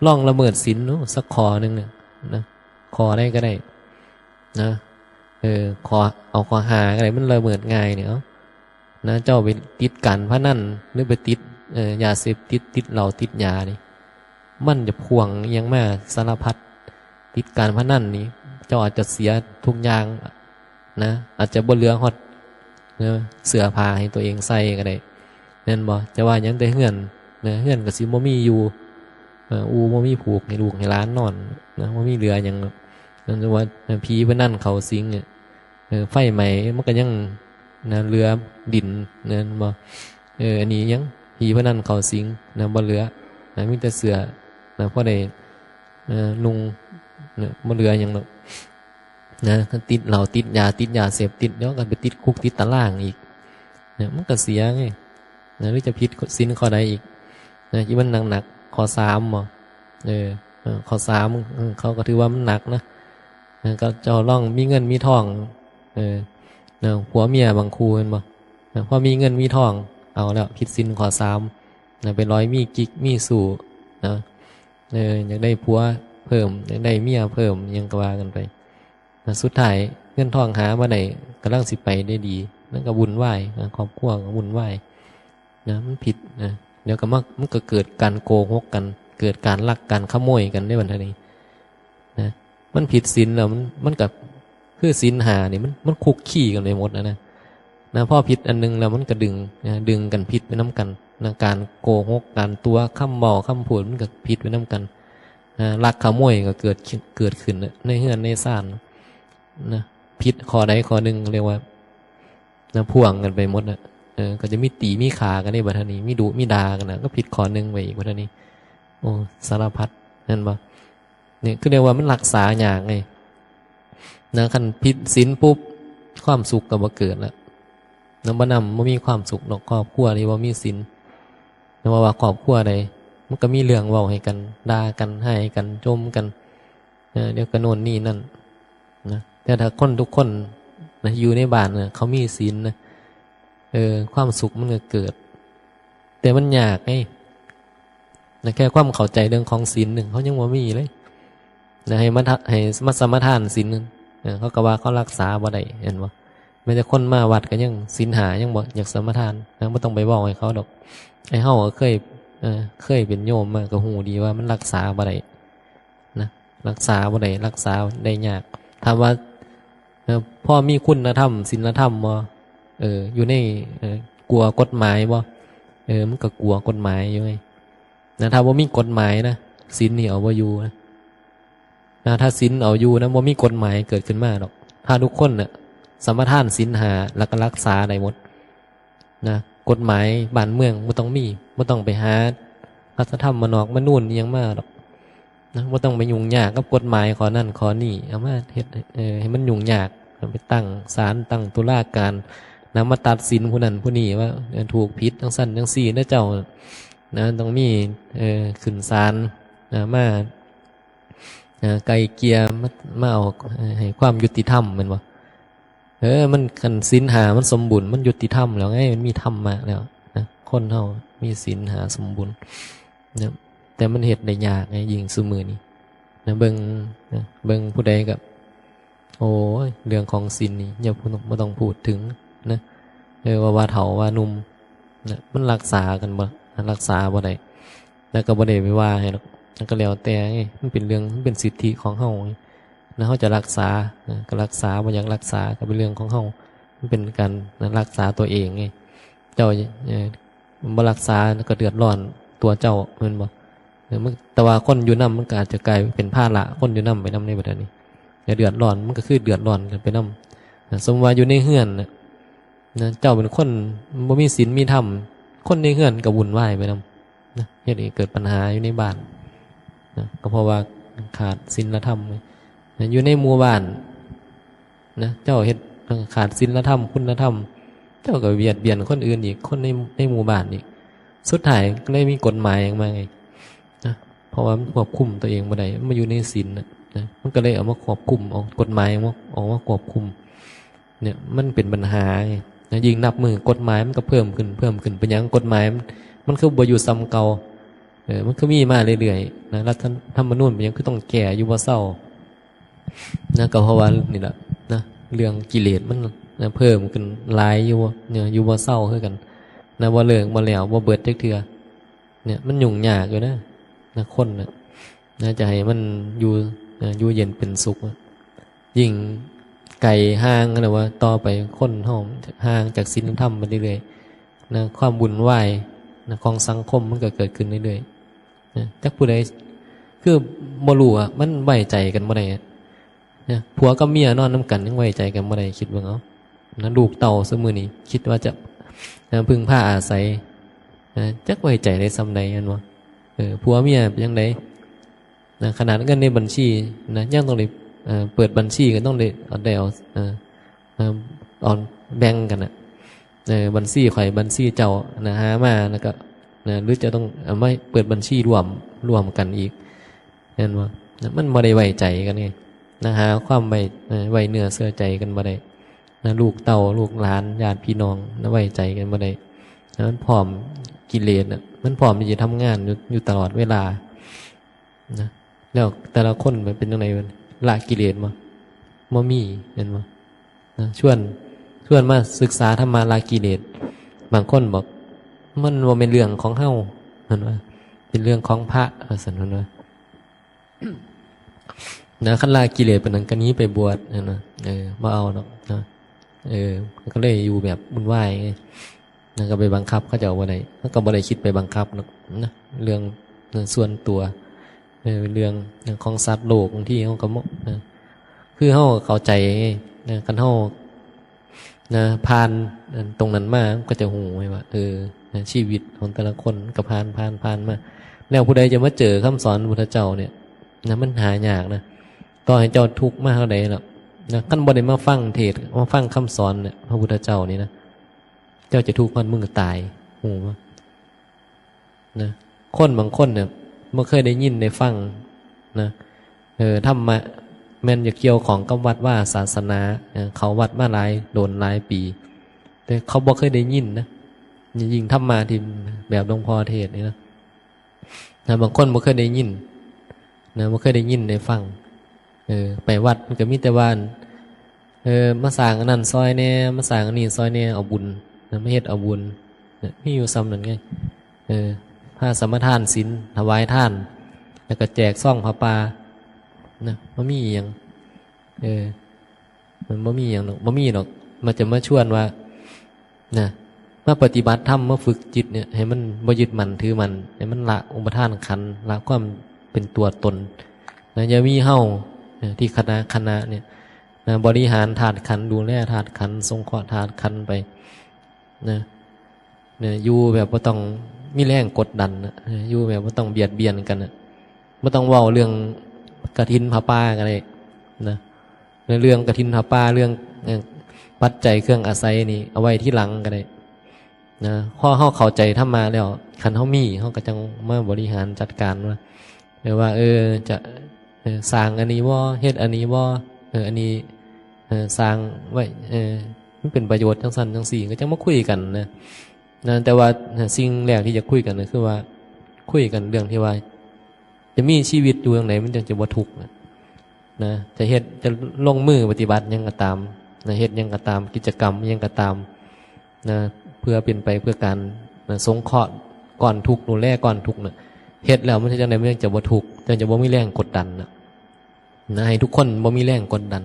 ลองละเมิดศีลดูสักข้อหนึ่งเนี่ยนะ ข้อใดก็ได้นะ เออ ข้อ เอาข้อห้าก็ได้ มันละเมิดง่ายเนี่ย เอานะ เจ้าไปติดการพนัน หรือไปติด เอ่อ ยาเสพติด ติดเหล้า ติดยานี่ มันจะพ่วงอิหยังมาสารพัด ติดการพนันนี่ เจ้าอาจจะเสียทุกอย่างนะ อาจจะบ่เหลือฮอด นะ เสื้อผ้าให้ตัวเองใส่ก็ได้ แม่นบ่ จะว่าหยังแต่เฮือนนะ เฮือนก็สิบ่มีอยู่ เอ่อ อู่บ่มีผูกให้ลูกให้หลานนอนนะ บ่มีเหลือหยังหรอก นั่นว่าผีพนันเข้าสิงเนี่ย เออ ไฟไหม้มันก็ยังนะ เหลือดิน แม่นบ่ เออ อันนี้ยัง ผีพนันเข้าสิงนะ บ่เหลือนะ มีแต่เสื้อนะ พอได้ เอ่อ นุ่งนะ บ่เหลือหยังหรอกนะ ก็ติดเหล้า ติดยา ติดยาเสพติด เดี๋ยวก็ไปติดคุกติดตารางอีกนะ มันก็เสียไงนะ หรือจะผิดศีลข้อใดอีกนะ ที่มันหนักๆ ข้อสามบ่ เออ เออ ข้อสาม เออ เขาก็ถือว่ามันหนักนะ เออ ก็เจ้าลองมีเงินมีทอง เออ นะ ผัวเมียบางคู่แม่นบ่ นะ พอมีเงินมีทอง เอาแล้ว ผิดศีลข้อสามนะ ไปลอยมีกิ๊กมีชู้นะ เออ อยากได้ผัวเพิ่ม อยากได้เมียเพิ่ม หยังก็ว่ากันไปนะ สุดท้ายเงินทองหามาได้ กำลังสิไปได้ดี มันก็วุ่นวายนะ ครอบครัวก็วุ่นวายนะ มันผิดนะ เดี๋ยวก็มา มันก็เกิดการโกหกกัน เกิดการลัก การขโมยกันในบัดนี้นะ มันผิดศีลแล้ว มัน มันก็คือศีลห้านี่ มัน มันคุกคีกันไปหมดนะนะ นะ พอผิดอันหนึ่งแล้วมันก็ดึงนะ ดึงกันผิดไปนำกันนะ การโกหก การตั๋ว คำเว้า คำพูด มันก็ผิดไปนำกันนะ ลักขโมยก็เกิดขึ้น เกิดขึ้นนะ ในเฮือนในซานนะ ผิดข้อใดข้อหนึ่งเรียกว่านะ พ่วงกันไปหมดนะ เออ ก็จะมีตีมีฆ่ากันในบัดนี้ มีดุมีด่ากันนะ ก็ผิดข้อหนึ่งไปอีกบัดนี้ โอ้ สารพัด แม่นบ่ เนี่ย คือเรียกว่ามันรักษายากไงนะ คันผิดศีลปุ๊บ ความสุขก็บ่เกิดละนะ บ่นำ บ่มีความสุขดอก ครอบครัวที่บ่มีศีลนะ ว่า ว่าครอบครัวใด มันก็มีเรื่องเว้าให้กัน ด่ากัน ให้กัน จมกัน เออ เดี๋ยวก็โน่นนี่นั่นนะ แต่ถ้าคนทุกคนนะ อยู่ในบ้านนะ เขามีศีลนะ เออ ความสุขมันก็เกิด แต่มันยากไงนะ แค่ความเข้าใจเรื่องของศีลหนึ่ง เขายังบ่มีเลยนะ ให้มาทะ ให้มาสมาทานศีลหนึ่ง เออ เขาก็ว่าเขารักษาบ่ได้ เห็นบ่ แม้แต่คนมาวัดก็ยังศีลห้ายังบ่อยากสมาทานนะ บ่ต้องไปเว้าให้เขาดอก ไอ้เฮาก็เคย เออ เคยเป็นโยมมาก็ฮู้ดีว่ามันรักษาบ่ได้นะ รักษาบ่ได้ รักษาได้ยาก ถามว่า เออ พอมีคุณธรรม ศีลธรรมบ่ เออ อยู่ใน เออ กลัวกฎหมายบ่ เออ มันก็กลัวกฎหมายอยู่ไงนะ ถ้าบ่มีกฎหมายนะ ศีลนี่เอาบ่อยู่นะ นะ ถ้าศีลเอาอยู่นะ บ่มีกฎหมายเกิดขึ้นมาดอก ถ้าทุกคนน่ะ สมาทานศีลห้า แล้วก็รักษาได้หมดนะ กฎหมายบ้านเมืองบ่ต้องมี บ่ต้องไปหารัฐธรรมนอกมนูญอิหยังมาดอกนะ บ่ต้องไปยุ่งยากกับกฎหมายข้อนั้นข้อนี้ เอามาเฮ็ด เอ่อ ให้มันยุ่งยาก ไปตั้งศาล ตั้งตุลาการนะ มาตัดสินผู้นั้นผู้นี้ว่า เอ่อ ถูกผิดจังซั่นจังซี่นะเจ้านะ ต้องมี เอ่อ ขึ้นศาลนะ มา เอ่อ ไกล่เกลี่ย มา มาเอา เอ่อ ให้ความยุติธรรมแม่นบ่ เออ มัน คันศีลห้ามันสมบูรณ์ มันยุติธรรมแล้วไง มันมีธรรมะแล้วนะ คนเฮามีศีลห้าสมบูรณ์นะ แต่มันเฮ็ดได้ยากไง ยิ่งซุมื้อนี้นะ เบิ่งนะ เบิ่งผู้ใดก็ โอ้ย เรื่องของศีลนี่อย่าพูด บ่ต้องพูดถึงนะ เออ ว่า ว่าเฒ่าว่าหนุ่มนะ มันรักษากันบ่ รักษาบ่ได้ แล้วก็บ่ได้ไปว่าให้ดอก มันก็แล้วแต่ไง มันเป็นเรื่อง มันเป็นสิทธิของเฮาไง นะ เฮาจะรักษานะ ก็รักษา บ่อยากรักษา ก็เป็นเรื่องของเฮา มันเป็นการนะ รักษาตัวเองไง เจ้า เอ่อ บ่รักษาก็เดือดร้อนตัวเจ้า แม่นบ่ เออ มัน แต่ว่าคนอยู่นำมันก็อาจจะกลายเป็นภาระคนอยู่นำไปนำในบัดนี้ อย่าเดือดร้อน มันก็คือเดือดร้อนกันไปนำนะ สมมุติว่าอยู่ในเฮือนน่ะ นะ เจ้าเป็นคนบ่มีศีลมีธรรม คนในเฮือนก็วุ่นวายไปนำนะ เฮ็ดให้เกิดปัญหาอยู่ในบ้านนะ ก็เพราะว่าขาดศีลธรรมไงนะ อยู่ในหมู่บ้านนะ เจ้าเฮ็ดขาดศีลธรรม คุณธรรม เจ้าก็เบียดเบียนคนอื่นอีก คนใน ในหมู่บ้านอีก สุดท้ายก็เลยมีกฎหมายออกมาไงนะ เพราะว่ามันควบคุมตัวเองบ่ได้ มันมาอยู่ในศีลน่ะนะ มันก็เลยเอามาควบคุม เอากฎหมายออกมา ออกมาควบคุม เนี่ย มันเป็นปัญหาไงนะ ยิ่งนับมื้อกฎหมายมันก็เพิ่มขึ้น เพิ่มขึ้น เป็นหยังกฎหมายมัน มันคือบ่อยู่ส่ำเก่า เออ มันคือมีมาเรื่อยๆนะ รัฐธรรมนูญเป็นหยังคือต้องแก้อยู่บ่เซานะ ก็เพราะว่านี่แหละนะ เรื่องกิเลสมันนะ เพิ่มขึ้นหลายอยู่เนี่ย อยู่บ่เซาคือกันนะ บ่เลิกบ่แล้ว บ่เบิดจักเทื่อเนี่ย มันยุ่งยากอยู่นะ นะ คนนะ นะ จะให้มันอยู่นะ อยู่เย็นเป็นสุขอะ ยิ่งไกลห่างนะ ว่าต่อไปคนเฮาห่างจากศีลธรรมไปเรื่อยๆนะ ความวุ่นวายนะ ของสังคมมันก็เกิดขึ้นเรื่อยๆนะ จักผู้ใด คือบ่รู้อะ มันไว้ใจกันบ่ได้อะนะ ผัวกับเมียนอนนำกันยังไว้ใจกันบ่ได้ คิดเบิ่งเอานะ ลูกเต้าซุมื้อนี้คิดว่าจะนะ พึ่งพาอาศัยนะ จักไว้ใจได้ส่ำใด แม่นบ่ เออ ผัวเมียเป็นจั่งใดนะ ขนาดเงินในบัญชีนะ ยังต้องได้ เอ่อ เปิดบัญชีก็ต้องได้ เอา ได้เอา เอ่อ เอ่อ เอาแบ่งกันน่ะ เออ บัญชีข่อย บัญชีเจ้านะ หามาแล้วก็นะ หรือจะต้องเอามาเปิดบัญชีร่วม ร่วมกันอีก แม่นบ่นะ มันบ่ได้ไว้ใจกันไงนะ หาความไว้ เอ่อ ไว้เนื้อเชื่อใจกันบ่ได้นะ ลูกเต้า ลูกหลาน ญาติพี่น้องนะ ไว้ใจกันบ่ได้นะ มันพร้อม กิเลสน่ะ มันพร้อมที่จะทำงานอยู่ อยู่ตลอดเวลานะ แล้วแต่ละคนมันเป็นจั่งใด มันละกิเลสบ่ บ่มี แม่นบ่นะ ชวน ชวนมาศึกษาธรรมะละกิเลส บางคนบอก มันบ่แม่นเรื่องของเฮา เพิ่นว่า เป็นเรื่องของพระ ว่าซั่น เพิ่นว่า นะ คันละกิเลสปานนั้นก็หนีไปบวช หั้นนะ เออ บ่เอาดอกนะ เออ ก็เลยอยู่แบบวุ่นวายไง นะ ก็ไปบังคับเขาเจ้าบ่ได้ มันก็บ่ได้คิดไปบังคับหรอกนะ เรื่อง เรื่องส่วนตัว เออ เรื่อง เรื่องของสัตว์โลก บางทีเขาก็บ่ นะ คือเขาเข้าใจไง นะ คันเขา นะ ผ่านตรงนั้นมา ก็จะฮู้ไงว่า เออ นะ ชีวิตของแต่ละคนก็ผ่าน ผ่าน ผ่านมา แล้วผู้ใดจะมาเจอคำสอนพระพุทธเจ้าเนี่ย นะ มันหายากนะ ต่อให้เจ้าทุกข์มาเท่าใดแล้วนะ คันบ่ได้มาฟังเทศน์ มาฟังคำสอนเนี่ย พระพุทธเจ้านี่นะ เจ้าจะทุกข์ฮอดมื้อตาย ฮู้บ่ นะ คนบางคนเนี่ย บ่เคยได้ยินได้ฟังนะ เออ ธรรมะ แม่นจะเกี่ยวข้องกับวัดวาศาสนา เออ เข้าวัดมาหลาย โดนหลายปี แต่เขาบ่เคยได้ยินนะ ยิ่งธรรมะที่แบบหลวงพ่อเทศน์นี่นะ นะ บางคนบ่เคยได้ยินนะ บ่เคยได้ยินได้ฟัง เออ ไปวัดมันก็มีแต่ว่า เออ มาสร้างอันนั้นซอยแหน่ มาสร้างอันนี้ซอยแหน่ เอาบุญนะ มาเฮ็ดเอาบุญนะ มีอยู่ส่ำนั้นไง เออ พาสมาทานศีล ถวายทาน แล้วก็แจกซองผ้าป่านะ บ่มีอิหยัง เออ มันบ่มีหยังดอก บ่มีดอก มันจะมาชวนว่า นะ มาปฏิบัติธรรม มาฝึกจิตเนี่ย ให้มันบ่ยึดมั่นถือมั่น ให้มันละอุปาทานขันธ์ ละความเป็นตัวตนนะ อย่ามีเฮา นะ ที่คณะ คณะเนี่ย นะ บริหารธาตุขันธ์ ดูแลธาตุขันธ์ สงเคราะห์ธาตุขันธ์ไป นะ นะ อยู่แบบบ่ต้องมีแรงกดดันนะ เออ อยู่แบบบ่ต้องเบียดเบียนกันนะ บ่ต้องเว้าเรื่องกฐินผ้าป่าก็ได้นะ ในเรื่องกฐินผ้าป่า เรื่อง เอ่อ ปัจจัยเครื่องอาศัยนี่ เอาไว้ทีหลังก็ได้นะ พอเฮาเข้าใจธรรมะแล้ว คันเฮามี เฮาก็จั่งมาบริหารจัดการว่า เออ ว่า เออ จะ เออ สร้างอันนี้บ่ เฮ็ดอันนี้บ่ เออ อันนี้ เออ สร้างไว้ เออ มันเป็นประโยชน์จั่งซั้นจั่งซี้ ก็จั่งมาคุยกันนะ นะ แต่ว่า นะ สิ่งแรกที่จะคุยกันก็คือว่า คุยกันเรื่องที่ว่า จะมีชีวิตอยู่จั่งใดมันจั่งจะบ่ทุกข์นะ นะ จะเฮ็ด จะลงมือปฏิบัติหยังก็ตามนะ เฮ็ดหยังก็ตาม กิจกรรมหยังก็ตามนะ เพื่อเป็นไปเพื่อการนะ สงเคราะห์ก้อนทุกข์ ดูแลก้อนทุกข์นะ เฮ็ดแล้วมันจั่งใดมันจั่งจะบ่ทุกข์ จั่งจะบ่มีแรงกดดันนะ นะ ให้ทุกคนบ่มีแรงกดดัน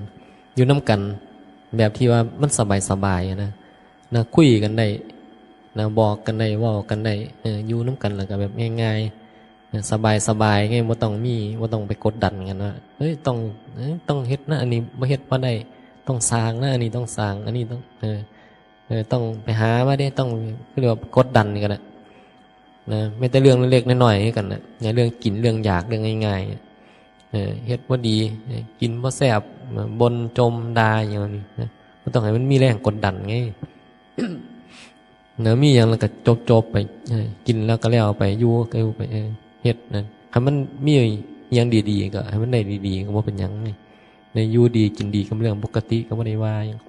อยู่นำกันแบบที่ว่ามันสบายๆ นะ นะ คุยกันได้นะ บอกกันได้ เว้ากันได้ เออ อยู่นำกันแล้วก็แบบง่ายๆ นะ สบายๆ ไง บ่ต้องมี บ่ต้องไปกดดันกันว่า เอ้ย ต้อง เอ้ย ต้องเฮ็ดนะ อันนี้บ่เฮ็ดบ่ได้ ต้องสร้างนะ อันนี้ต้องสร้าง อันนี้ต้อง เออ เออ ต้องไปหามาเด้ ต้อง คือว่ากดดันกันน่ะ นะ แม้แต่เรื่องเล็กๆ น้อยๆ คือกันน่ะ นะ เรื่องกิน เรื่องอยาก เรื่องง่ายๆ เออ เฮ็ดบ่ดี เออ กินบ่แซ่บ บ่นจ่มด่าอิหยังนี่นะ บ่ต้องให้มันมีแรงกดดันไง นะ มีหยังแล้วก็จบๆ ไป เออ กินแล้วก็แล้วไป อยู่ก็อยู่ไป เออ เฮ็ดนะ คันมันมีอิหยังดีๆ ก็ให้มันได้ดีๆ ก็บ่เป็นหยังไง ได้อยู่ดีกินดีก็เป็นเรื่องปกติ ก็บ่ได้ว่าหยัง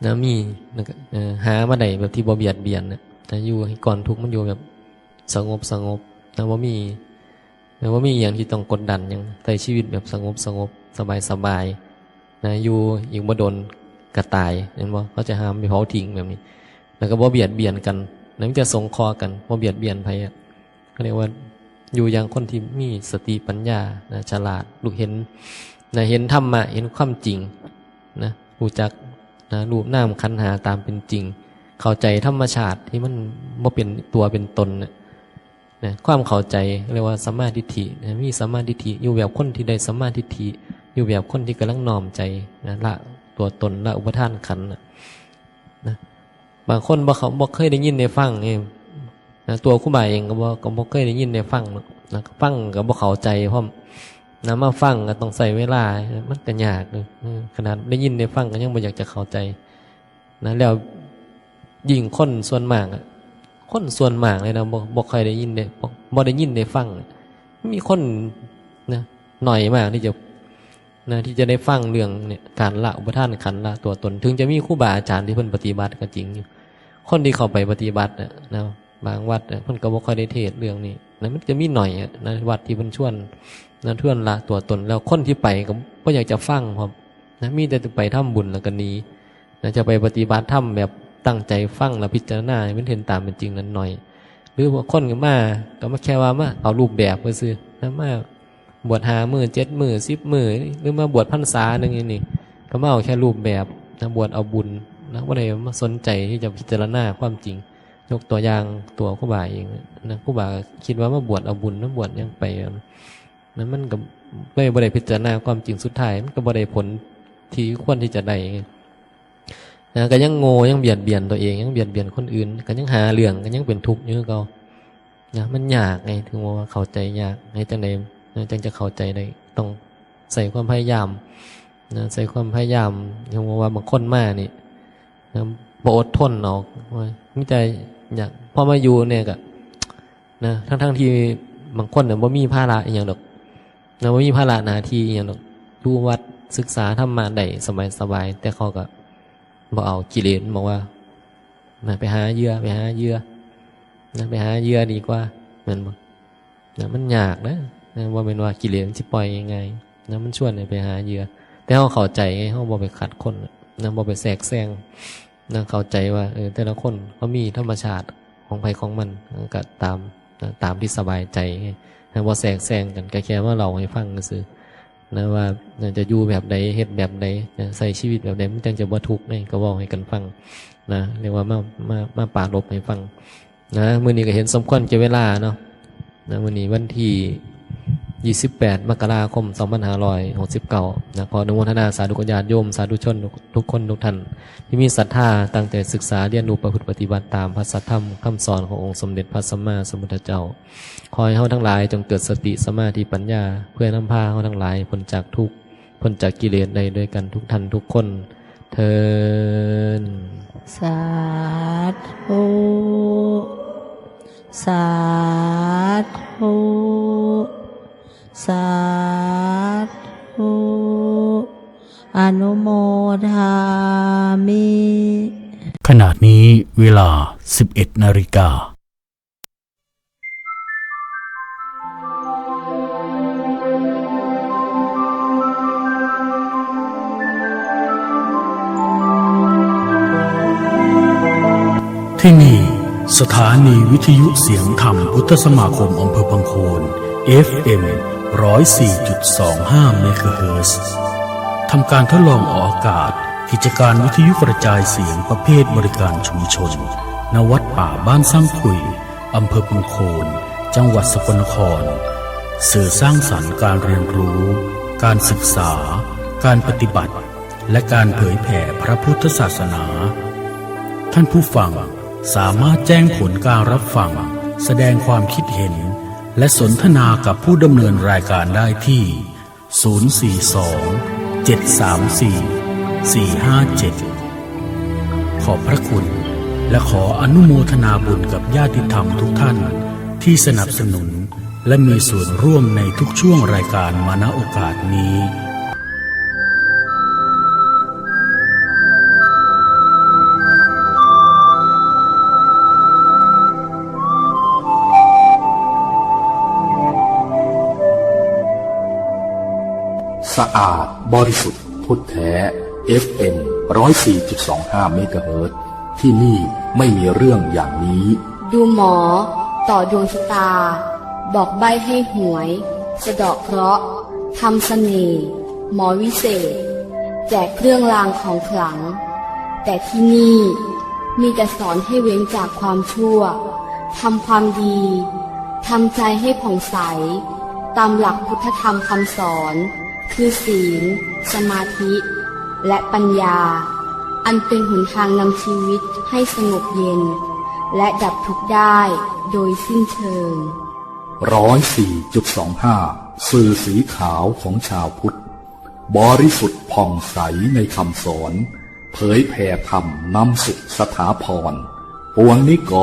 นะ มี แล้วก็ เอ่อ หามาได้แบบที่บ่เบียดเบียนน่ะ นะ อยู่ให้ก้อนทุกข์มันอยู่แบบสงบสงบ นะ บ่มี นะ บ่มีอหย่างที่ต้องกดดันหยัง ใช้ชีวิตแบบสงบสงบ สบายสบาย นะ อยู่อีกบ่โดนก็ตาย เห็นบ่ เขาจะหามไปเผาทิ้งแบบนี้ แล้วก็บ่เบียดเบียนกัน นะ มีแต่สงเคราะห์กัน บ่เบียดเบียนไผอะ เขาเรียกว่าอยู่อย่างคนที่มีสติปัญญา นะ ฉลาด รู้เห็น นะ เห็นธรรมะ เห็นความจริง นะ รู้จัก นะ รูปนามขันธ์ห้าตามเป็นจริง เข้าใจธรรมชาติที่มันบ่เป็นตัวเป็นตนน่ะ นะ ความเข้าใจเรียกว่าสัมมาทิฏฐิ นะ มีสัมมาทิฏฐิ อยู่แบบคนที่ได้สัมมาทิฏฐิ อยู่แบบคนที่กำลังน้อมใจ นะ ละตัวตน ละอุปาทานขันธ์น่ะ นะ บางคนบ่เขา บ่เคยได้ยินได้ฟังนี่ นะ ตัวครูบาเองก็บ่ ก็บ่เคยได้ยินได้ฟังหรอก นะ ฟังก็บ่เข้าใจพร้อม นะ มาฟังก็ต้องใช้เวลา มันก็ยากเด้อ เออ ขนาดได้ยินได้ฟังก็ยังบ่อยากจะเข้าใจ นะ แล้วยิ่งคนส่วนมากอะ คนส่วนมากเลยนะ บ่ บ่ค่อยได้ยินได้ บ่ บ่ได้ยินได้ฟัง มีคน นะ น้อยมากที่จะ นะ ที่จะได้ฟังเรื่องเนี่ย การละอุปาทานขันธ์ ละตัวตน ถึงจะมีครูบาอาจารย์ที่เพิ่นปฏิบัติก็จริงอยู่ คนที่เข้าไปปฏิบัติน่ะ นะ บางวัดน่ะ เพิ่นก็บ่ค่อยได้เทศน์เรื่องนี้ นะ มันจะมีหน่อยอะ นะ วัดที่เพิ่นชวน นะ ชวนละตัวตน แล้วคนที่ไปก็บ่อยากจะฟังพร้อม นะ มีแต่จะไปทำบุญแล้วก็หนี นะ จะไปปฏิบัติธรรมแบบตั้งใจฟังแล้วพิจารณาให้มันเห็นตามเป็นจริงนั้นหน่อย หรือบางคนก็มา ก็มาแค่ว่ามาเอารูปแบบซื่อๆ นะ มาบวชห้ามื้อ เจ็ดมื้อ สิบมื้อ หรือมาบวชพรรษาหนึ่งอย่างนี้ ก็มาเอาแค่รูปแบบ นะ บวชเอาบุญ นะ บ่ได้มาสนใจที่จะพิจารณาความจริง ยกตัวอย่างตัวครูบาเอง นะ ครูบาคิดว่ามาบวชเอาบุญ มาบวชหยังไป นะ มันก็เลยบ่ได้พิจารณาความจริง สุดท้ายมันก็บ่ได้ผลที่ควรที่จะได้ไง นะ ก็ยังโง่ ยังเบียดเบียนตัวเอง ยังเบียดเบียนคนอื่น ก็ยังหาเรื่อง ก็ยังเป็นทุกข์อยู่คือเก่า นะ มันยากไง ถึงว่าเข้าใจยาก เฮ็ดจั่งใด นะ จั่งจะเข้าใจได้ ต้องใช้ความพยายาม นะ ใช้ความพยายาม ถึงว่าบางคนมานี่ นะ บ่อดทนหรอก ว่ามีแต่อยาก พอมาอยู่เนี่ยก็ นะ ทั้งๆที่บางคนน่ะบ่มีภาระอิหยังดอก นะ บ่มีภาระหน้าที่อิหยังดอก อยู่วัดศึกษาธรรมะได้สบายๆ แต่เขาก็บ่เอา กิเลสมันบอกว่า นะ ไปหาเหยื่อ ไปหาเหยื่อ นะ ไปหาเหยื่อดีกว่า แม่นบ่ นะ มันยากนะ นะ บ่แม่นว่ากิเลสมันสิปล่อยง่ายๆ นะ มันชวนให้ไปหาเหยื่อ แต่เราเข้าใจไง เราบ่ไปขัดข้น นะ บ่ไปแทรกแซง นะ เข้าใจว่า เออ แต่ละคนเขามีธรรมชาติของไผของมัน นะ ก็ตาม นะ ตามที่สบายใจไง นะ บ่แทรกแซงกัน ก็แค่มาเล่าให้ฟังซื่อๆ นะ ว่า นะ จะอยู่แบบใด เฮ็ดแบบใด นะ ใช้ชีวิตแบบใด มันจั่งจะบ่ทุกข์ไง ก็เว้าให้กันฟัง นะ เรียกว่ามา มา มาปรารภให้ฟัง นะ มื้อนี้ก็เห็นสมควรแก่เวลาเนาะ นะ มื้อนี้วันที่ยี่สิบแปด มกราคม สองพันห้าร้อยหกสิบเก้า นะ ขออนุโมทนาสาธุกับญาติโยม สาธุชนทุก ทุกคนทุกท่าน ที่มีศรัทธาตั้งใจศึกษาเรียนรู้ประพฤติปฏิบัติตามพระสัทธรรมคำสอนขององค์สมเด็จพระสัมมาสัมพุทธเจ้า ขอให้เฮาทั้งหลายจงเกิดสติสมาธิปัญญา เพื่อนำพาเฮาทั้งหลายพ้นจากทุกข์ พ้นจากกิเลสได้ด้วยกันทุกท่านทุกคน เทอญ สาธุ สาธุ สาธุ อนุโมทามิ ขณะนี้เวลา สิบเอ็ดนาฬิกา ที่นี่ สถานีวิทยุเสียงธรรมพุทธสมาคมอำเภอพังโคน เอฟเอ็ม ร้อยสี่จุดสองห้า เมกะเฮิรตซ์ ทำการทดลองออกอากาศ กิจการวิทยุกระจายเสียงประเภทบริการชุมชน ณ วัดป่าบ้านสร้างคุย อำเภอพังโคน จังหวัดสกลนคร สื่อสร้างสรรค์การเรียนรู้ การศึกษา การปฏิบัติ และการเผยแผ่พระพุทธศาสนา ท่านผู้ฟังสามารถแจ้งผลการรับฟัง แสดงความคิดเห็น และสนทนากับผู้ดำเนินรายการได้ที่ ศูนย์สี่สอง เจ็ดสามสี่ สี่ห้าเจ็ด ขอบพระคุณ และขออนุโมทนาบุญกับญาติธรรมทุกท่านที่สนับสนุน และมีส่วนร่วมในทุกช่วงรายการมาณโอกาสนี้ บริสุทธิ์พุทธแท้ เอฟเอ็ม ร้อยสี่จุดสองห้า เมกะเฮิรตซ์ ที่นี่ไม่มีเรื่องอย่างนี้ ดูหมอ ต่อดวงชะตา บอกใบ้ให้หวย สะเดาะเคราะห์ ทำเสน่ห์ หมอวิเศษ แจกเครื่องรางของขลัง แต่ที่นี่มีแต่สอนให้เว้นจากความชั่ว ทำความดี ทำใจให้ผ่องใส ตามหลักพุทธธรรมคำสอน คือศีล สมาธิ และปัญญา อันเป็นหนทางนำชีวิตให้สงบเย็น และดับทุกข์ได้โดยสิ้นเชิง ร้อยสี่จุดสองห้า สื่อสีขาวของชาวพุทธ บริสุทธิ์ผ่องใสในคำสอน เผยแผ่ธรรมนำสุขสถาพร ปวงนิก